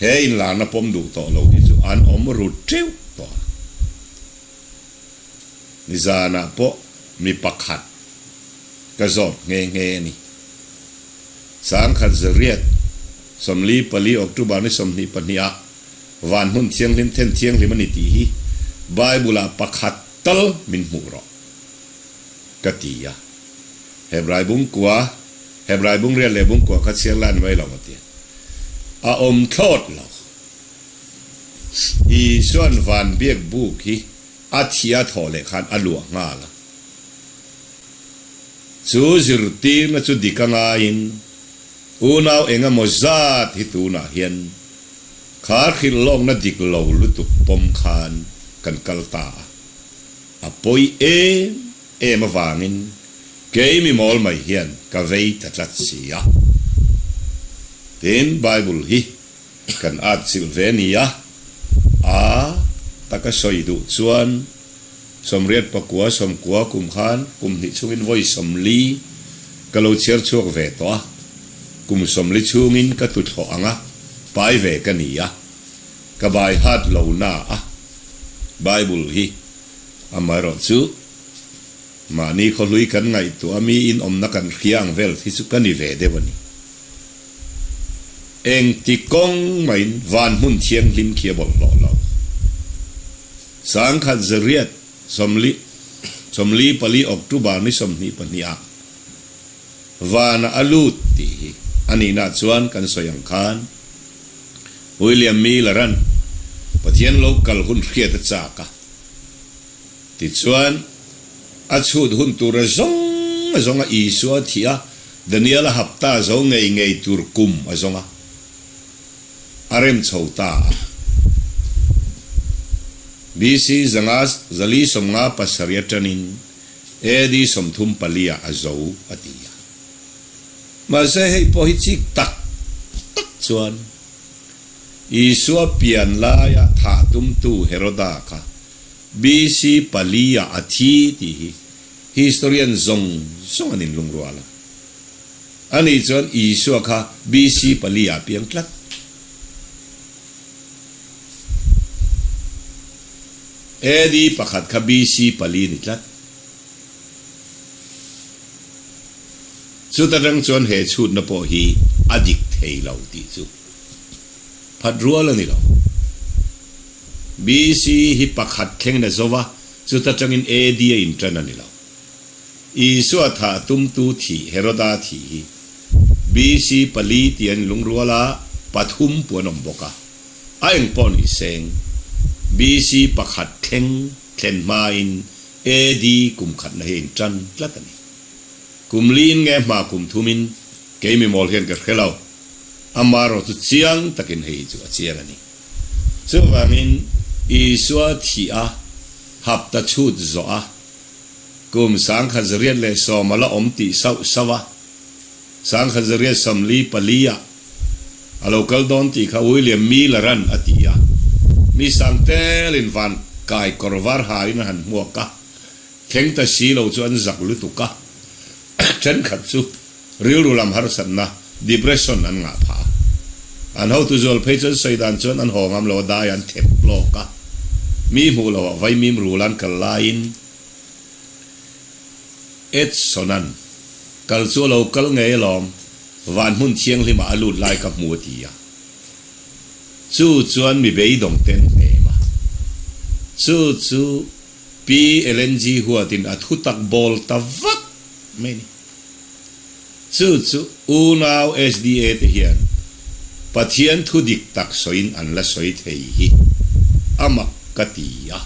A: he inlarna pawm duh tawh lo hi chu an awm ru teuh tawh a. Nizanah pawh mi pakhat ka zawt nghe nghe a ni. 1944 October ni 22 ah van hmun thianghlim then thianghlim a ni tih hi Bible ah pakhat tal min hmuh rawh ka ti a. Hebrai bungkua, Hebrai bungriat leh bungkua kha chhiar la ni mai lo a ti a. A awm thlawt lo. Isuan van biak buk hi a thia thawh leh khan a luah nghal a. Chu zirtirna chu dik a ngaiin unau eng emaw zat hi tunah hian khar hrilh lawkna dik lo lutuk pawm khan kan kal ta a. A pawi em em avangin kei mi mawl mai hian ka vei ta tlat si a. Tin, Bible hi Kan at chilh ve nia. A taka sawi duh chuan 89 90 kum khan kum hnih chhungin vawi 40 ka lo chhiar chhuak ve tawh a, kum 40 chhungin ka tuthlawh ang a, pai ve ka ni a, ka bai hat lo na a, Bible hi amaherawh chu mahni khawhlui kan ngaihtuah a miin awmna kan hria ang vel hi chu ka ni ve deuh a ni. Engti kawng maiin van hmun thianghlim khi a bawlhhlawh lo. 1944 October ni 22 ah vanah a lut tih hi a nihna chuan kan sawi ang khan William Miller-a'n Pathian lo kal hun hriat a chak a. Tichuan, a chhut hun tura zawng a zawng a, Isua a thih a, Daniel-a hapta zo ngei ngei tur kum a zawng a, a rem chho ta a. BC 557 atangin AD 34 ah a zo a ti a. Mahse hei pawh hi chik tak tak chuan Isua pian laia thah tumtu Heroda kha BC pali ah a thi tih hi historian zawng zawng an inlungrual a. Ani chuan Isua kha BC pali ah a piang tlat. AD pakhat kha BC pali ni tlat. Chuta tang chuan he chhutna pawh hi a dik thei lo tih chu phat rual a ni lo. BC hi pakhat thlengin a zo va, chuta tangin AD a intan a ni lo. Isua thah tumtu thih Heroda thih hi BC pali tih an lungrual a, pathum pawh an awm bawk a. A eng pawh ni seng, BC pakhat thleng thlen hmain AD kum khatna hi a intan tlat a ni. Kum liin nge hma kum thumin kei mi mawl hian ka hre lo. Amaherawhchu chiang takin hei hi chu a chiang a ni. Chuvangin Isua thih a, hapta chhut zawh a, kum 1910 a la awm tih sauh sauh a, 1944 ah a lo kal dawn tih kha William Miller-a'n a ti a. Mi sang telin van kai kawr var hain a han hmuak a, thleng ta si lo chu an zak lutuk a, thenkhat chu rilru lam harsatna, depression, an ngah phah a. An hotu zual phei chuan sawi dan chuan an haw ngam lo a, dai an thep lawk a, mi hmuh loh ah vaimim rul an kal laiin, Edson-a'n, Kal chu a lo kal ngei alawm, van hmun thianghlimah a lut lai ka hmu a ti a. Chu chuan mi beidawng te an hnem a. Chu chu Pi Ellen G. Huatin a thu tak bawl ta vak mai a ni. Chu chu unau SDA te hian Pathian thu dik tak sawiin an la sawi thei hi a mak ka ti a.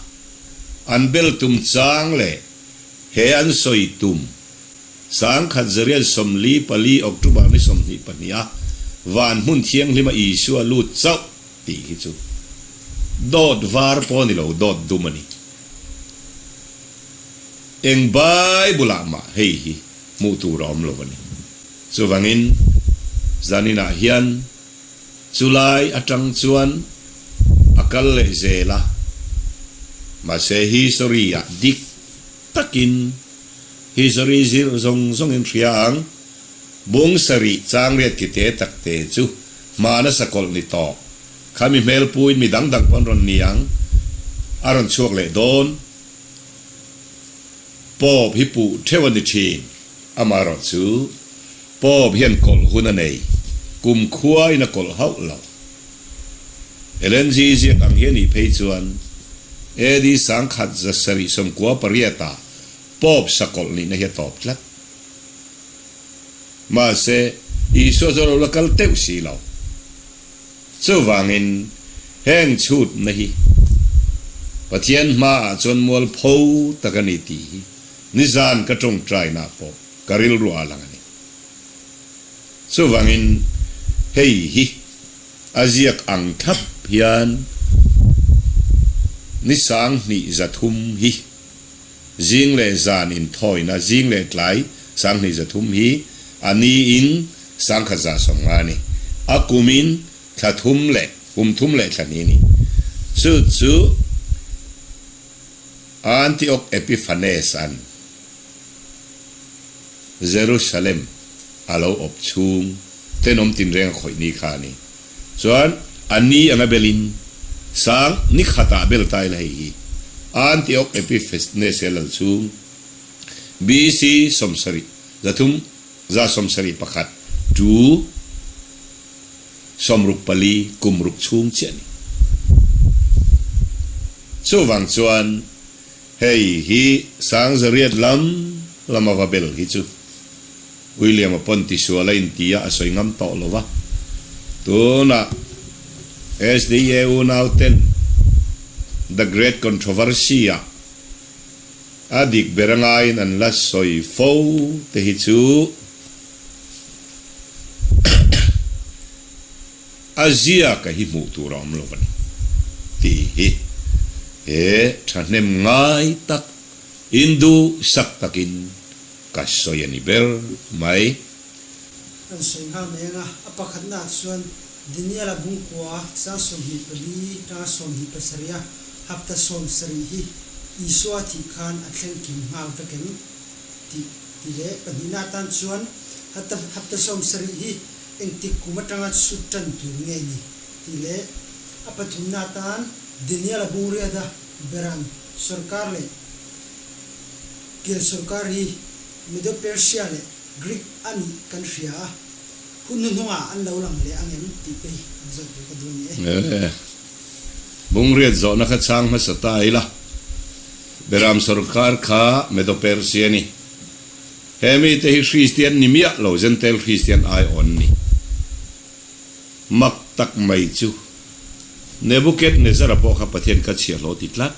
A: An bel tum chang leh he an sawi tum 1944 October ni 22 a van hmun thianghlima Isua lut chauh tih hi chu dawt var pawh a ni lo, dawt dum a ni. Eng Bible ah mah hei hi hmuh tur a awm lo a ni. Chuvangin zaninah hian Chulai atang chuan a kal leh zel a, mahse history ah dik takin history zir zawng zawngin hria ang, bung sarih changriat ki te tak te chu hmana sakawlh ni tawh, khami hmelpuiin mi dang dang pawh an rawn ni ang, a rawn chhuak leh dawn. Pope hi puh theuh a ni thin. Amaherawh chu Pope hian kawlh hun a nei, kum khuain a kawlh hauh lo. LNG ziak ang hi a nih phei chuan AD 1798 ah Pope sakawlh nihna hi a tawp tlat. Mahse, Isua chu a lo la kal teuh si lo. Chuvangin, heng chhutna hi Pathian hmaah chuan mualpho tak a ni tih hi nizan ka tawngtaina pawh ka rilru a lang a ni. Chuvangin, hei hi a ziak ang thlap hian ni 2300 hi zing leh zan inthawina zing leh tlai 2300 hi a niin 1150 a ni. A kumin thla thum leh kum thum leh thla hnih a ni. Chu chu Antioch Epiphanes an Jerusalem a lo awp chhung tenawm tinreng a khawih ni kha a ni. Chuan a ni anga belin sang ni khatah bel ta ila hei hi Antioch Epiphanes a lal chhung BC 70 300 171 to 64 kum ruk chhung chiah a ni. Chuvang chuan hei hi 1800 lam lama va bel hi chu William-a pawn tisual a inti a, a sawi ngam tawh lo va. Tunah SDA unauten The Great Controversy-ah A dik ber a ngaiin an la sawi fo te hi chu a ziaka hi hmuh tur a awm lo a ni tih hi he thahnem ngai tak induhsak takin ka sawi a ni ber mai.
D: Kan sawi nghal mai ang a, a pakhatnaah chuan Daniel-a bungkua chang 24 tanga 27 a hapta 70 hi Isua thih khan a thleng kim nghal vek em? tih ti leh pahnihna atan chuan hapta hapta 70 hi engtik kum atanga chhut tan tur nge ni? tih leh a pathumna atan Daniel-a bungriata Beram sorkar leh Kiel sorkar hi Medo-Persia leh Greek a nih kan hria a. Hun hnuhnungah an lo lang leh ang em tih te hi an zawt ve ka duh a ni e.
A: E, Bungriat zawhna kha chhang hmasa ta ila, Beram sorkar kha Medo-Persia a ni. He mite hi Kristian ni miah lo, Gentile Kristian ai awn ni. Mak tak mai chu Nebuchadnezzar-a pawh kha Pathian kha chhiahhlawh ti tlat.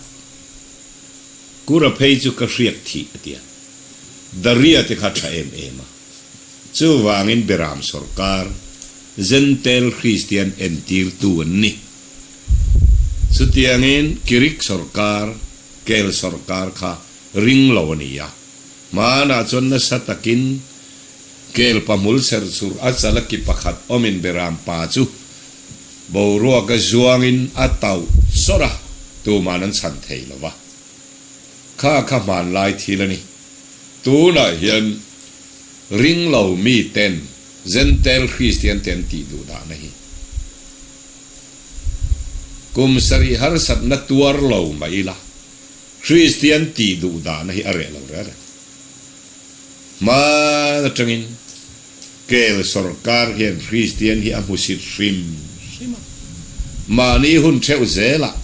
A: Kura phei chu ka hriak thih a ti a. Daria te kha tha em em a. Chuvangin Beram sorkar, Gentile Kristian entirtu an ni. Chutiangin Kirik sawrkar, Kel sawrkar kha ring lo a ni a. Hmanah chuan nasa takin Kel pahmul cher chur a chala ki pakhat awmin Beram pa chu boruaka zuangin a tauh sawrh a, tuman an chhan thei lo va. Kha kha hmanlai thil a ni. Tunah hian ring lo miten Jentail Kristian te an tih duh dahna hi kum sarih harsatna tuar lo mah ila Kristian tih duh dahna hi a reh lo reng reng. Hman atangin Kel sawrkar hian Kristian hi a hmusit hrim hrim a, mahni hun theuh zelah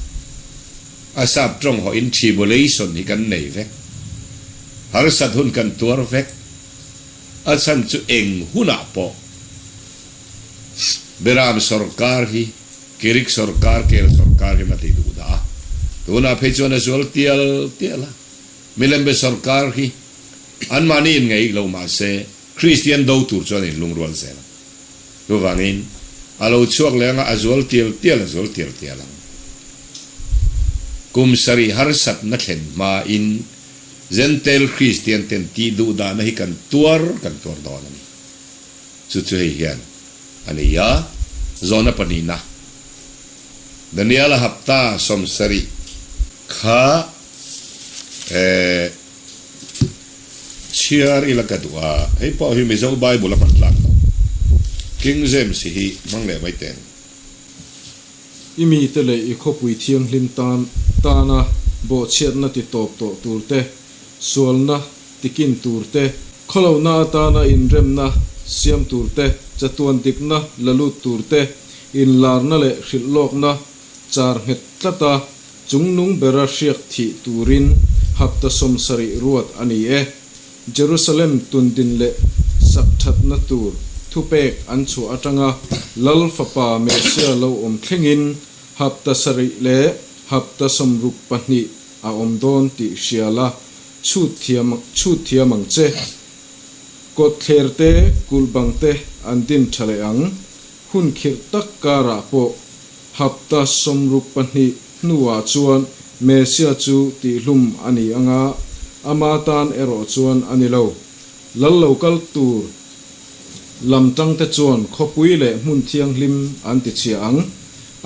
A: a sap tawng hawhin tribulation hi kan nei vek, harsat hun kan tuar vek. A chhan chu eng hunah pawh Beram sawrkar hi Kirik sawrkar, Kel sawrkar hian a ti duh dah a. Tunah phei chuan a zual tial tial a. Milembe sawrkar hi anmahni inngeih lo mah se Kristian do tur chuan a inlungrual zel ang. Chuvangin a lo chhuak leh anga a zual tial tial a zual tial tial ang. Kum sarih harsatna thlen hmain Jentail Kristian ten tih duh dahna hi kan tuar kan tuar dawn a ni. Chu chu hei hian a nei a, zawhna pahnihna, Daniel-a hapta sawmsarih kha eh chhiar ila ka duh a, hei pawh hi Mizo Bible a hman tlak lo. King James hi hmang leh mai teh ang.
B: I mite leh i khawpui thianghlim tan tana bawhchhiatna ti tawp tawh tur te, sualna tikin tur te, khawlohna atana inremna siam tur te, chatuan dikna la lut tur te, inlarna leh hrilhlawkna char nghet tlata chungnung bera hriak thih turin hapta 70 ruat a ni e. Jerusalem tundin leh sak thatna tur thupek an chhuah atanga Lal Fapa Messiah lo awm thlengin hapta sarih leh hapta 62 a awm dawn tih hria la, chhut thiam chhut thiam ang che. Kawtthler te, kulh bang te an din tha leh ang. Hun khirh tak karah pawh Hapta 62 hnuah chuan Messia chu tihhlum a ni anga, ama tan erawh chuan a ni lo. Lal lo kal tur lam tangte chuan khawpui leh hmun thianghlim an ti chhia ang.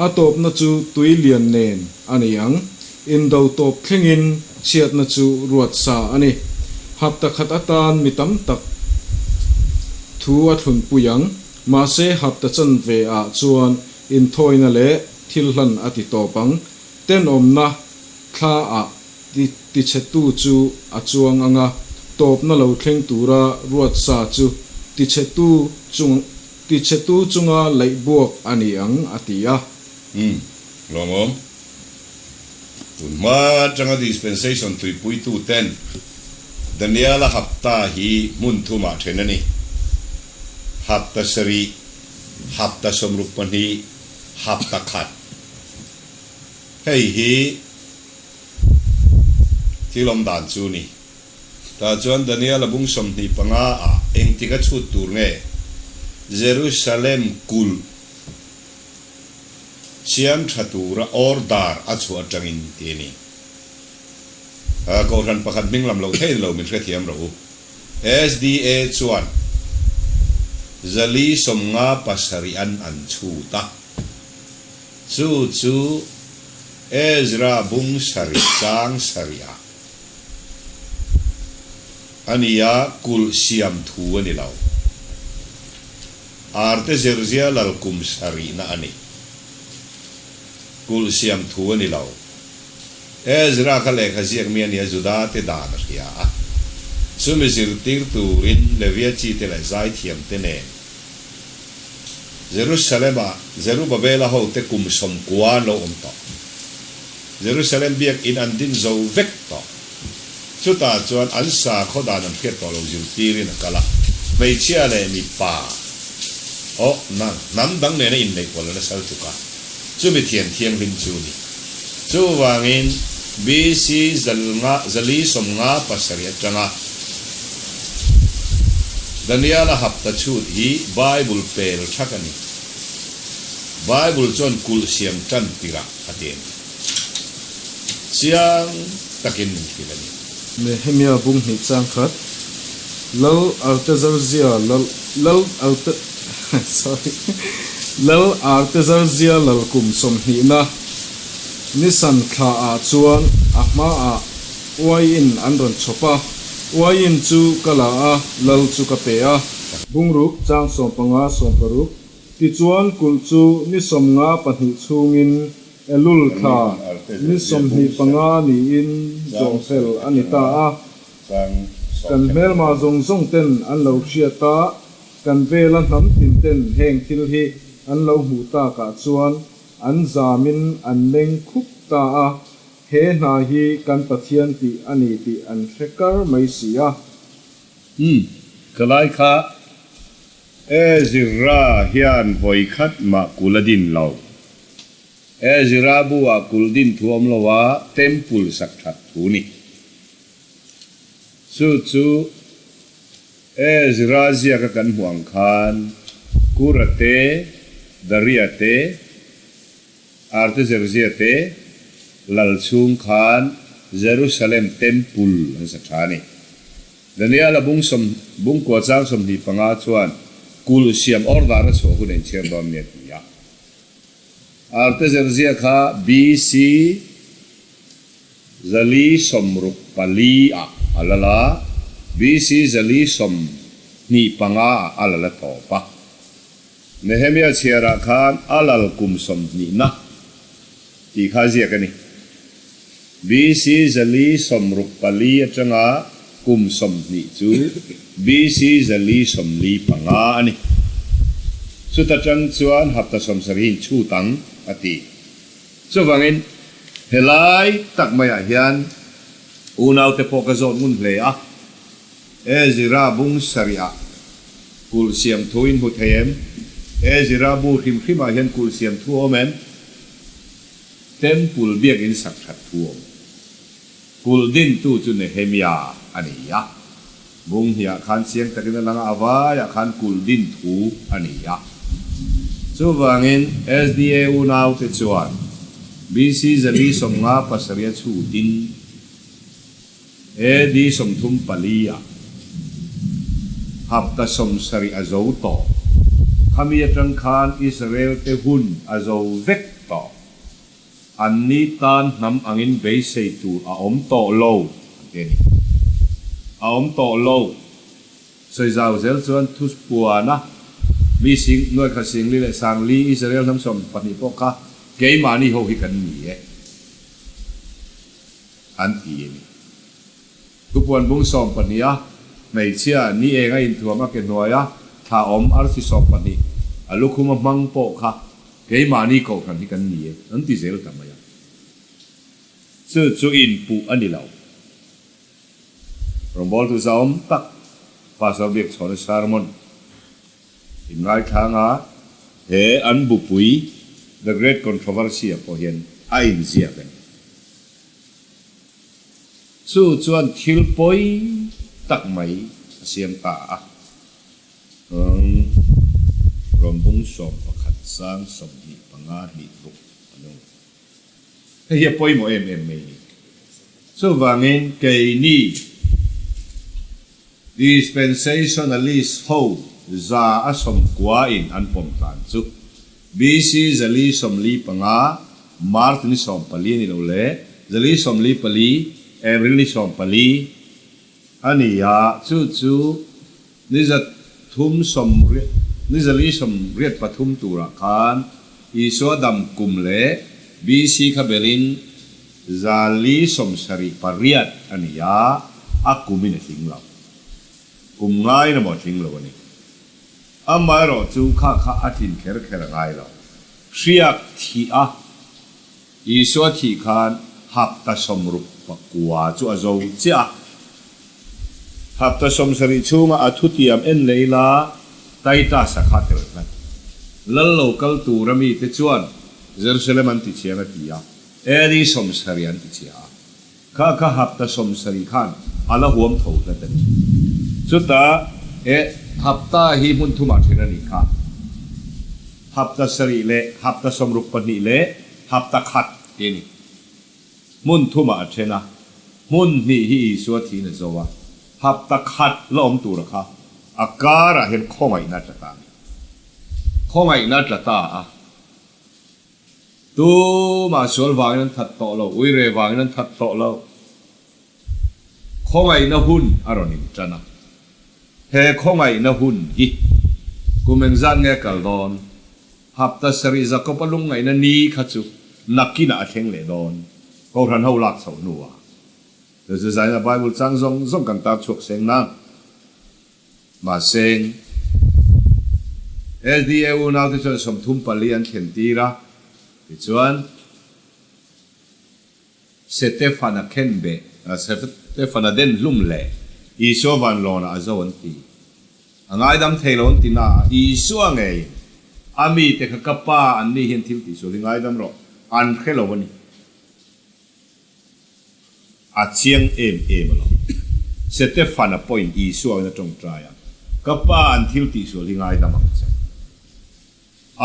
B: A tawpna chu tui lian nen a ni ang. Indo tawp thlengin chhiatna chu ruat sa a ni. Hapta khat atan mi tam tak thu a thlunpui ang. Mahse hapta chanve ah chuan Inthawina leh thil hlan a ti tawp ang. Tenawmna thla ah ti tichhetu chu a chuang ang a, tawpna lo thleng tura ruat sa chu tichhetu chung tichhetu chunga laih buak a ni ang, a ti a.
A: Umm, lawmawm. Tun hma atanga dispensation tuipuitu ten Daniel-a hapta hi hmun thumah then a ni. Hapta sarih. Hapta 62, hapta khat. Hei hi thil awm dan chu ni. Tah chuan Daniel-a bung 25 ah engtik a chhut tur nge Jerusalem kulh siam tha tura order a chhuah atangin ti a ni. Kohhran pakhat hming lam loh theih lo min hrethiam rawh u. SDA chuan 457 an an chhut a, chu chu Ezra bung sarih chang sarihah a ni a, kulh siam thu a ni lo. Artezerzia lal kum sarihna a ni. Kulh siam thu a ni lo. Ezra kha lehkha ziak mi a nia Juda te dan a hria a. Chumi zirtir turin Levia chi te leh zaithiam te nen Jerusalem-ah Zerubabela ho te kum 90 an lo awm tawh. Jerusalem biakinn an din zo vek tawh. Chutah chuan an sakhaw dan an hriat tawh lo zirtirin a kal a, hmeichhia leh mipa aw nang hnam dang nena inneih pawlh a nasa lutuk a, chumi thian thianghlim chu ni. Chuvangin BC 457 atanga Daniel-a hapta chhut hi Bible pel thak a ni. Bible chuan kulh siam tan tirah a ti a ni. Chiang takin min hrilh a ni.
E: Nehemia bung hnih chang khat, Lal Artezarzia Lal Lal Arte sorry Lal Artezarzia Lal kum sawmhnihna Nisan thla ah chuan a hma ah uaiin an rawn chhawp a, uaiin chu ka la a, Lal chu ka pe a. Bungruk chang 15 16 Tichuan kulh chu ni 52 chhungin Elul thla ni 25 niin zawh fel a ni ta a. Kan hmelma zawng zawng ten an lo hriat a, kan vela hnam tin ten heng thil hi an lo hmuh takah chuan an zamin an meng khup ta a, he hna hi kan Pathian tih a ni tih an hre kar mai si a.
A: Umm, ka lai kha Ezra hian vawi khat mah kul a din lo. Ezra bu ah kul din thu awm lo a, temple sak that thu ni. Chu chu Ezra ziaka kan hmuh ang khan Kura te, Daria te, Artaxerxes te lal chhung khan Jerusalem temple an sa tha a ni. Daniel-a bung sawm, bung kua chang 25 chuan kulh siam order a chhuah hun a inchhiar dawn nia ti a. Artaxerxes kha BC 464 ah a lal a, BC 425 ah a lal a tawp a. Nehemia chhiarah khan a lal kum sawmhnihna tih kha ziak a ni. BC 464 atanga kum 20 chu BC 445 a ni. Chuta tang chuan hapta sawmsarihin chhut ang a ti. Chuvangin helai tak maiah hian unaute pawh ka zawt ngun hle a. Ezira bung sarihah kulh siam thu in hmu thei em? Ezira bu hrim hrimah hian kulh siam thu a awm em? Temple biakin sak that thu a awm. Kulh dintu chu Nehemia a ni a. Bung hniah khan chiang takin a lang a, a vaiah khan kulh din thu a ni a. Chuvangin SDA unaute chuan BC 457 a chhutin, AD 34 ah hapta 70 a zo tawh. Khami atang khan Israel te hun a zo vek tawh. Anni tan hnam angin beisei tur a awm tawh lo an ti a ni. A awm tawh lo. Sawi zau zel chuan Thuspuana mi sing nuaikhat singli leh sangli Israel hnam 12 pawh kha keimahni ho hi kan ni e. An ti a ni. Thupuan bung 12 a, hmeichhia ni eng a inthuam a ke hnuai a, thla awm arsi 12 a lukhum a hmang pawh kha keimahni kohhran hi kan ni e, an ti zel ta mai a. Chu chu inpuh a ni lo. Rawngbawltu zahawm tak Pastor Biakchhawna sermon inngaithlang a, he an bupui The Great Controversy ah pawh hian a inziak a ni. Chu chuan thil pawi tak mai a siam ta a. Eng rawn bung 11 sang 25 hnih ruk a nung. Hei hi a pawimawh em em mai ni. Chuvangin keini Dispensationalist ho 190 in an pawm tlan chu BC 445 March ni 14 ni lo leh 444 April ni 14 a ni a, chu chu ni zathum sawmriat ni 483 turah khan Isua dam kum leh BC kha belin 478 a ni a, a kumin a tling lo. Kum ngaina maw a tling lo a ni. Amaherawh chu kha kha a tlin kher kher a ngai lo. Hriak thih a, Isua thih khan hapta 69 chu a zo chiah a. Hapta 70 chhunga a thutiam en leh ila Titus-a kha tel tlat. Lal lo kal tura mite chuan Jerusalem an tichhiang a ti a, AD 70 an tichhia a. Kha kha hapta 70 khan a la huam tho tlat a ni. Chutah e hapta hi hmun thumah then a nih kha. Hapta sarih leh hapta 62 leh hapta khat ti a ni. Hmun thumah a then a, hmun hnih hi Isua thiin a zo a, hapta khat la awm tura kha a karah hian khawngaihna a tla ta a ni. Khawngaihna a tla ta a, tumah sual vangin an that tawh lo, uire vangin an that tawh lo. Khawngaihna hun a rawn intan a, he khawngaihna hun hi kum engzat nge a kal dawn? Hapta sarih Jakob-a lungngaihna ni kha chu nakinah a thleng leh dawn, Kohhran ho lak chhoh hnuah. Chu chu zaina Bible chang zawng zawng kan tar chhuak seng nang. Mahse, SDA unaute chuan 34 an thlen tir a, tichuan, Setefana khenbeh, Setefana den hlum leh Isua vanlawnah a zo an ti. A ngaidam thei lo an ti na a, Isua ngeiin a mite kha ka pa an ni hian thil tihsual hi ngaidam rawh an hre lo a ni. A chiang em em alawm. Setefana pawhin Isua in a tawngtai a, Ka pa an thil tihsual hi ngaidam ang che.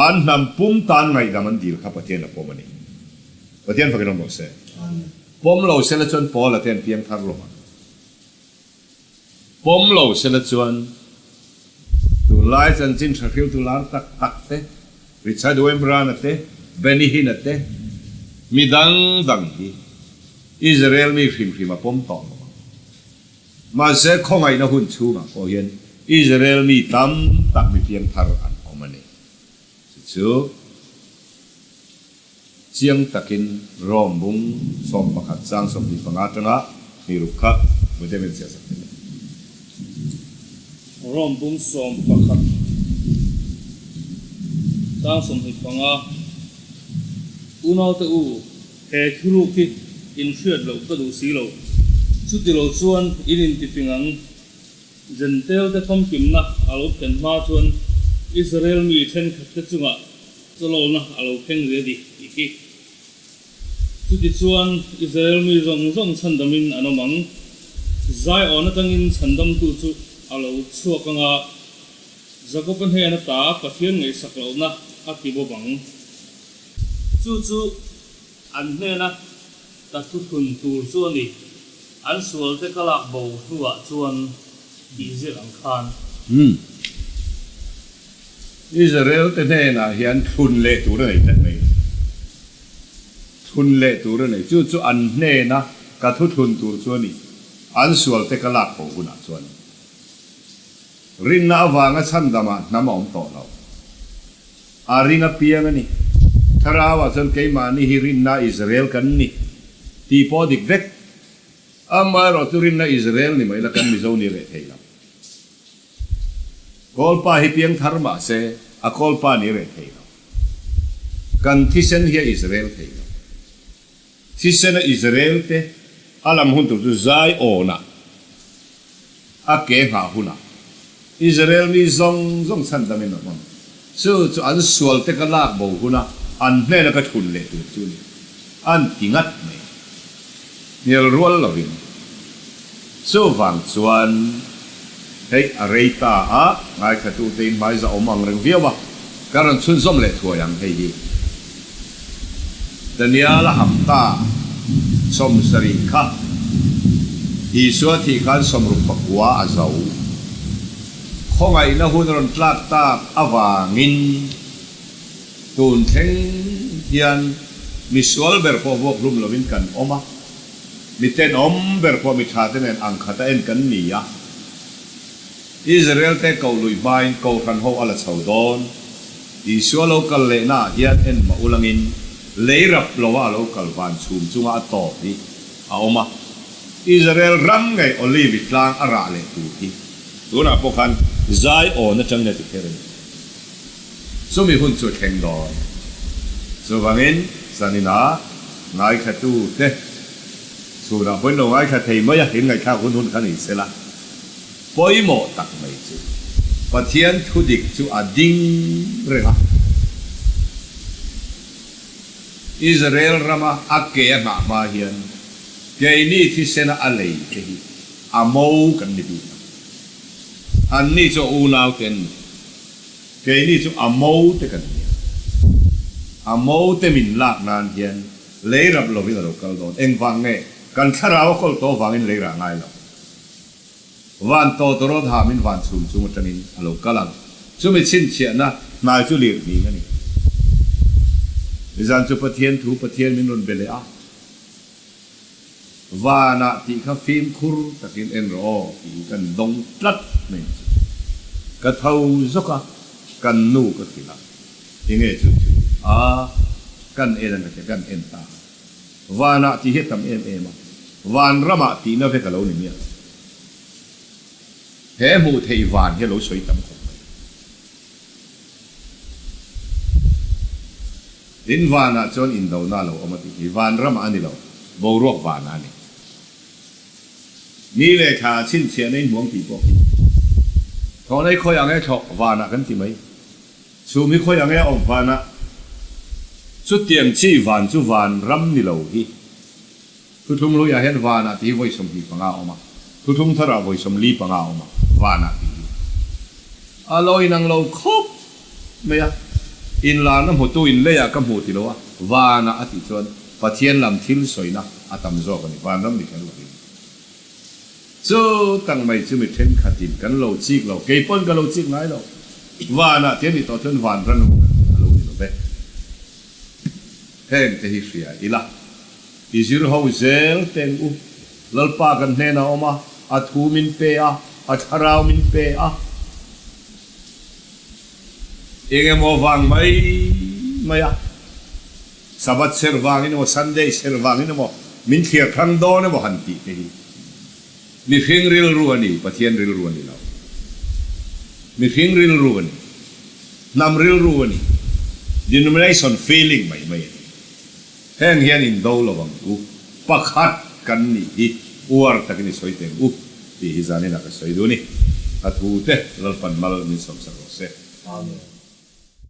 A: An hnam pum tan ngaihdam an dil kha Pathian a pawm a ni. Pathian fakin awm rawh se. Pawm lo sela chuan Paula te an piang thar lo ang. Pawm lo sela chuan tunlai chanchin tha hriltu lar tak tak te, Richard Wembran-a te, Benny Hinn-a te, mi dang dang hi Israel mi hrim hrim a pawm tawh lo ang. Mahse khawngaihna hun chhungah pawh hian Israel mi tam tak mi piangthar an awm a ni. Chu chu chiang takin Rome bung 11 chang 25 atanga hniruk kha Mute min chhiah sak thei lo.
C: Rome bung 11 chang 25 Unaute u, He thuruk hi in hriat loh ka duh si lo. Chuti lo chuan in intifing ang. Jentail-te famkimna a lo thlen hma chuan Israel mi thenkhatte chungah chawlawlna a lo thleng ve a ni tih hi. Chutichuan Israel mi zawng zawng chhandamin an awm ang. Zion atangin chhandamtu chu a lo chhuak ang a, Jakob-a hnen ata Pathian ngaihsak lohna a ti bawk ang. Chu chu an hnena ka thuthlun tur chu a ni, an sualte ka lak bo hnuah chuan tih ziak ang khan.
A: Umm. Israel te hnenah hian thlun leh tur a nei tlat mai. Thlun leh tur a nei. Chu chu an hnena ka thuthlun tur chu a ni, an sualte ka lak bo hunah chuan. Rinna avanga chhandamah hnam a awm tawh lo. A ring apiang a ni. Thlarauah chuan keimahni hi rinna Israel kan ni tih pawh a dik vek. Amaherawh chu rinna Israel ni mai la kan Mizo ni reh thei lo. Kawlpa hi piang thar mah se a kawlpa ni reh thei lo. Kan thisen hi a Israel thei lo. Thisena Israel te a lam hun tur chu Zion-ah a ke nghah hunah Israel mi zawng zawng chhandamin a hmang. Chu chu an sual te ka lak bo huna an hnena ka thun leh tur chu ni. An ti ngat mai. Hnial rual lovin. Chuvang chuan hei a rei ta a, ngaithlatute in hmaiza awm ang reng viau a, ka rawn chhunzawm leh thuai ang hei hi. Daniel-a hapta 70 kha Isua thih khan 69 a zo. Khawngaihna hun rawn tlak tak avangin tun thleng hian misual ber pawh vuak hlum lovin kan awm a. Mi tenawm ber pawh mi tha te nen ang khat a en kan ni a. Israel te koh luih hmain Kohhran ho a la chho dawn. Isua lo kal lehna ah hian en mah ulangin lei rap lo a lo kal van chhum chunga a tawp hi a awm a. Israel ram ngei Olive tlang a rah leh tur hi tunah pawh khan Zion atangin a ti kher a ni. Chumi hun chu a thleng dawn. Chuvangin zaninah ngaithlatu te chhunah pawhin lo ngaithla thei mai a, in ngaihthlak hun hun kha ni se la. Pawimawh tak mai chu Pathian thu dik chu a ding reng a. Israel rama a ke a nghah hma hian keini thisena a lei te hi a mo kan ni bik ang. Anni chu a unau te an ni. Keini chu a mo te kan ni a, a mo te min lak nan hian. Lei rap lovin a lo kal dawn. Engvang nge? Kan thlarau a kawl tawh vangin lei rah ngai lo. Van tawtawrawt hamin van chhum chung atangin a lo kal ang. Chumi chhinchhiahna hnai chu lir hning a ni. Nizan chu Pathian thu Pathian min rawn be leh a. Vanah tih kha fimkhur takin en rawh aw tih hi kan dawng tlat mai chu. Ka tho zawk a, kan nu ka hrilh a, enge chu chu a kan en a ka kan en ta a. Vanah tih hi a tam em em a, vanramah tihna vek a lo ni miah lo. He hmuh theih van hi a lo sawi tam khawp mai. Tin, vanah chuan indona a lo awm a tih hi vanramah a ni lo, boruak vanah a ni. Ni leh thla a chhinchhiahna in hmuang tih pawh khi thlawhna i khawi ang e thlawh vanah kan ti mai. Chhum hi khawi ang e awm vanah. Chutiang chi van chu vanram ni lo hi. Thuthlung hluiah hian vanah tih hi vawi 25 a awm a, thuthlung tharah vawi 45 a awm a, vanah tih hi a lo inang lo khawp mai a. Inlarna hmutu in leiah ka hmu ti lo a, vanah a tih chuan Pathian lam thil sawina a tam zawk a ni, vanram ni kher lovin. Chu tak mai chu mi thenkhatin kan lo chik lo, kei pawn ka lo chik ngai lo, vanah tih a nih tawh chuan vanram emaw kan tih a lo ni lo ve. Heng te hi hria ila. I zir ho zel teng u. Lalpa kan hnenah a awm a, a thu min pe a, a thlarau min pe a. Eng emaw vang mai mai a, Sabbath serh vangin emaw Sunday serh vangin emaw min thliar hrang dawn emaw han tih te hi mihring rilru a ni, Pathian rilru a ni lo. Mihring rilru a ni, hnam rilru a ni, denomination feeling mai mai a ni. Heng hian indo lo ang u, pakhat kan nih hi uar takin i sawi teng u tih hi zaninah ka sawi duh a ni. A thute Lalpan mal min sawmsak rawh se.
D: Amen.